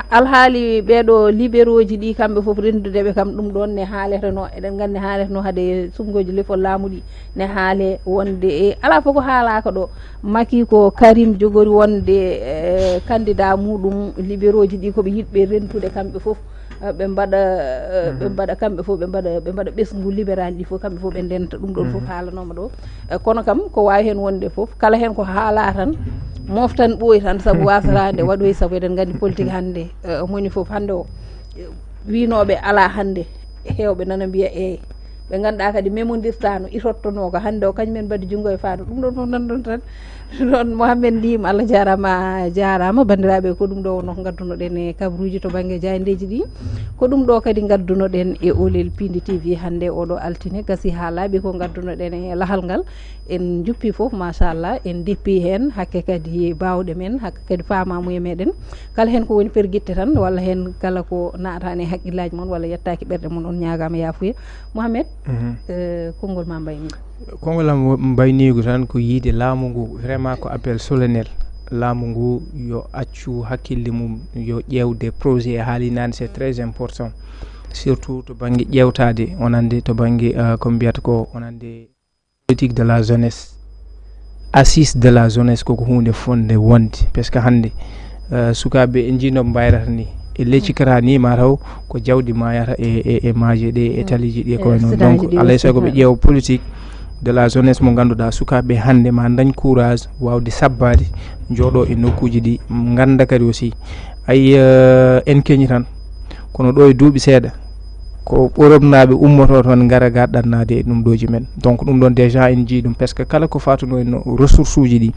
alhaali ɓeeɗo libéraux ji ɗi kamɓe fof, renndude ɓe kam ɗum ɗon ne haaleteno. Eɗen nganndi haaleteno hade sumgooji lefol laamu ɗi ne haale wonde e alaa fof ko haalaaka ɗo. Maki ko Karim jogori wonde, eh, candidat muɗum, libéraux ji ɗi ko ɓe yiɗɓe rentude kamɓe fof. Eh, ɓe mbaɗa, eh, ɓe mbaɗa kamɓe fof, ɓe mbaɗa, ɓe mbaɗa ɓesngu libéral ɗi fof, kamɓe fof ɓe ndenta. Ɗum ɗon fof haalanooma ɗo. Eh, kono kam ko waawi heen wonde fof, kala heen ko haalaa tan, moftan ɓooyi tan, sabu waasata nde waɗoyi, sabu eɗen nganndi politique hannde, eh, moni fof hannde o, eh, wiinooɓe alaa hannde, heewɓe nana mbiya eey. Ɓe ngannduɗaa kadi memondirtaano, itottonoo ko hannde o, kañum en mbaɗi junngo e faandu. Ɗum ɗon fof nanɗon tan. Noon Mohamed Ndim, Allah jaaraama, a jaaraama. Banndiraaɓe, ko ɗum ɗo wonno ko ngaddunoɗen e kabaruuji to bannge jaayndeeji ɗi. Ko ɗum ɗo kadi ngaddunoɗen e Oolel Piindi T V hannde oɗo altine. Gasi haa laaɓi ko ngaddunoɗen e lahal ngal. En njuppi fof, machallah, en deppi heen, hakke kadi baawɗe men, hakke kadi faamaamuye meɗen. Kala heen ko woni pergitte tan, walla heen kala ko naataani e haqqillaaji mon, walla yettaaki ɓerɗe mon, on ñaagaama yaafuya. Mohamed, eh, konngol ma mbayni. Konngol am mbayniigu tan ko yiide laamu ngu, vraiment ko appel solennel. Laamu ngu yo accu hakkille mum, yo ƴeewde projet e haali naane, c'est très important. Surtout to bannge ƴeewtaade, on anndi to bannge, eh, ko mbiyata ko, on anndi politique de la jeunesse, assise de la jeunesse, koko huunde fonde wonde, parce que hannde, eh, sukaaɓe en njii no mbayrata ni, e leccikara ni, mataw ko jawdi mayata e, e, e maaje ɗe, e taliji ɗi, e ko wayi noon. Donc alay sago ɓe ƴeewa politique de la jeunesse mo ngannduɗaa sukaaɓe hannde ma dañ courage waawde sabbaade, njooɗo e nokkuuji ɗi, ngannda kadi aussi. Ay, eh, en keñi tan, kono ɗo e duuɓi seeɗa, ko Europe naaɓe ummoto toon ngara ga ɗannaade e ɗum ɗoji men. Donc ɗum ɗon déjà en njii ɗum, parce que kala ko faatuno e no ressource uji ɗi,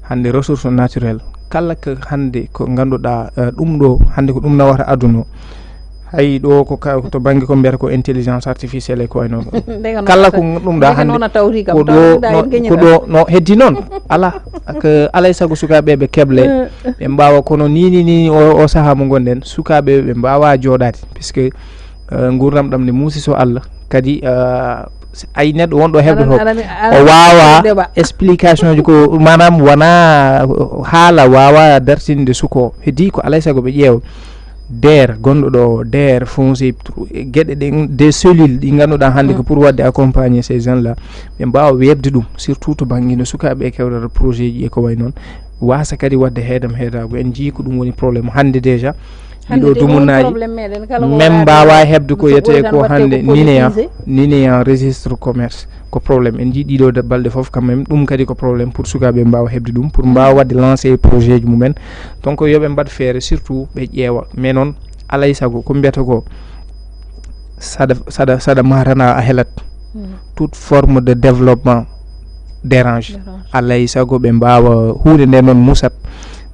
hannde ressource naturelle, kala ko hannde ko ngannduɗaa, eh, ɗum ɗo hannde ko ɗum nawata aduna o. Hay ɗo ko ka-, to bannge ko mbiyata ko intelligence artificielle e ko wayi noon. Kala ko ɗum ɗa hannde ko ɗo no, ko ɗo no heddi noon. Ala, ko alay sago sukaaɓe ɓe keble, ɓe mbaawa, kono ni, ni, ni o, o sahaa mo ngonɗen, sukaaɓe ɓe mbaawa jooɗaade, puisque, eh, nguurndam ɗam ne muusi so Allah. Kadi, eh, ay neɗɗo wonɗo heɓde to, o waawa explication ji ko, maanaam wona haala waawa dartinde suko. Heddi ko alay sago ɓe ƴeewa DER gonɗo ɗo, DER foncier, geɗe ɗen, des cellules ɗi ngannduɗaa hannde ko pour waɗde accompagner ces jeunes là, ɓe mbaawa weɓde ɗum, surtout to bannge no sukaaɓe e kewrata projet ji e ko wayi noon, waasa kadi waɗde heedam heedaagu. En njii ko ɗum woni problème hannde déjà. Ɗiɗo dumunaaji, même mbaawa heɓde ko wiyetee ko hannde NINEA, NINEA registre commerce, ko problème. En njii ɗiɗo de-, balɗe fof quand même, ɗum kadi ko problème pour sukaaɓe mbaawa heɓde ɗum, pour mbaawa waɗde lancer projet ji mumen. Donc yo ɓe mbaɗ feere, surtout ɓe ƴeewa. Mais noon, alay sago, ko mbiyata ko, saɗa, saɗa, saɗa maatana a helat. Toute forme de développement dérange. Alay sago ɓe mbaawa huunde nde noon musat.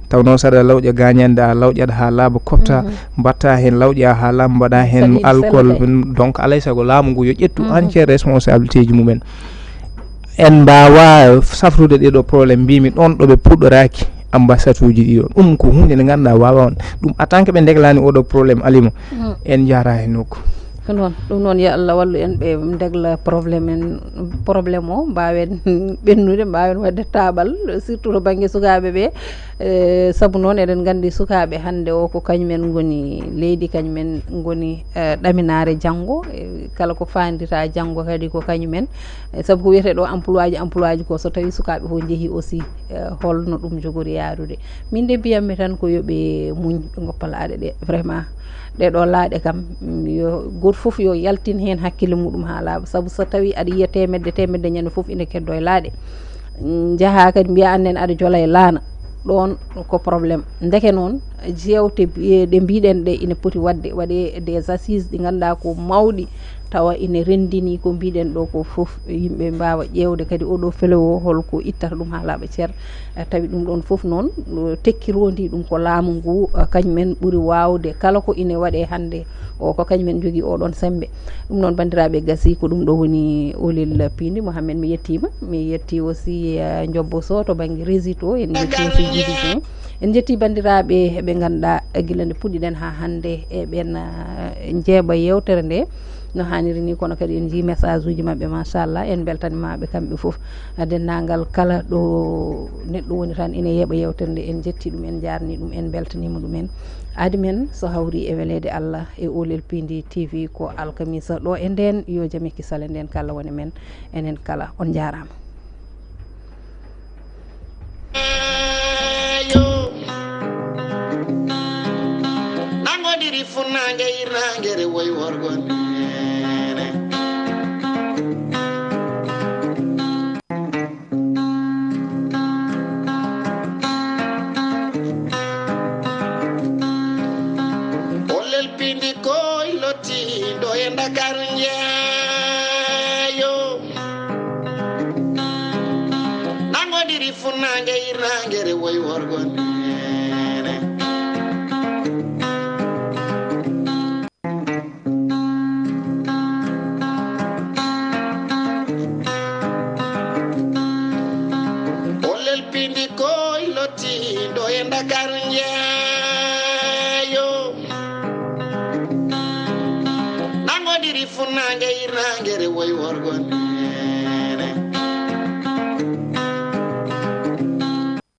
Taw noon saɗa lawƴa gañande, a lawƴat haa laaɓa, kopta, mbatta heen lawƴa haa laaɓa, mbaɗa heen alcool. Donc alay sago laamu ngu yo ƴettu entière responsabilité ji mumen. En mbaawa safrude ɗeɗo problème mbimi ɗon ɗo ɓe puɗɗoraaki ambassade uji ɗiɗo. Ɗum ko huunde nde ngannduɗaa waawa on. Ɗum en tant que ɓe ndeglani oɗo problème alima, en njaara e nokku. Ko noon, ɗum noon, yo Allah wallu en ɓe ndegla problème en, problème o, mbaawen ɓennude, mbaawen waɗde taaɓal, surtout to bannge sukaaɓe ɓe. Eh, sabu noon eɗen nganndi sukaaɓe hannde o ko kañumen ngoni leydi, kañumen ngoni, eh, ɗaminaare janngo. Eh, kala ko faandita janngo kadi ko kañumen. Eh, sabu ko wiyetee ɗo emploi ji, emploi ji ko so tawii sukaaɓe fof njehii aussi, eh, holno ɗum jogori yaarude. Min de mbiyatmi tan ko yo ɓe muñ, ɓe ngoppa laaɗe ɗe. Vraiment, ɗee ɗoo laaɗe kam, mm, yo gooto fof yo yaltin heen hakkille muɗum haa laaɓa. Sabu so tawii aɗa yiya teemedde, teemedde ñande fof ina keddo e laaɗe. Mm, njahaa kadi mbiya annen aɗa jola e laana. Ɗoon ko problème. Ndeke noon, jeewte bi-, ɗe mbiɗen ɗe ina poti waɗde, waɗee des assises ɗi ngannduɗaa ko mawɗi, tawa ina renndini ko mbiɗen ɗo ko fof, yimɓe mbaawa ƴeewde kadi oɗo felewo holko ittata ɗum haa laaɓa cer. Eh, tawi ɗum ɗoon fof noon, eh, tekkirondi ɗum ko laamu ngu, eh, kañum en ɓuri waawde kala ko ine waɗee hannde o, ko kañum en njogii oɗoon semmbe. Ɗum noon, banndiraaɓe, gasi ko ɗum ɗo woni Oolel Piindi. Mohamed, mi yettiima. Mi yetti aussi, eh, Njobbo Sow to bannge régie to. En njetti aussi Djily Dieng. En njetti banndiraaɓe ɓe ngannduɗaa, eh, gila nde puɗɗiɗen haa hannde, e ɓeen, eh, njeeɓa yeewtere nde. No haaniri ni, kono kadi en njii message uji maɓɓe, machallah, en mbeltaniima ɓe kamɓe fof. Denndaangal kala ɗo neɗɗo woni tan ina yeeɓa yeewtere nde, en njetti ɗum, en njaarni ɗum, en mbeltaniima ɗum en. Aadi men so hawri e weleede Allah e Oolel Piindi T V ko alkamisa ɗo e ndeen, yo jam e kisal e ndeen kala woni men, enen kala on njaaraama. Yo. Nangodiri funnaange irnaange re woy worgo neene. Oolel Piindi koy lottiiɗo e Ndakaaru njeeyo. Nangodiri funnaange irnaange re woy worgo neene. Oolel Piindi koy lottiiɗo e Ndakaaru njeeyo. Nangodiri funnaange irnaange re woy worgo neene.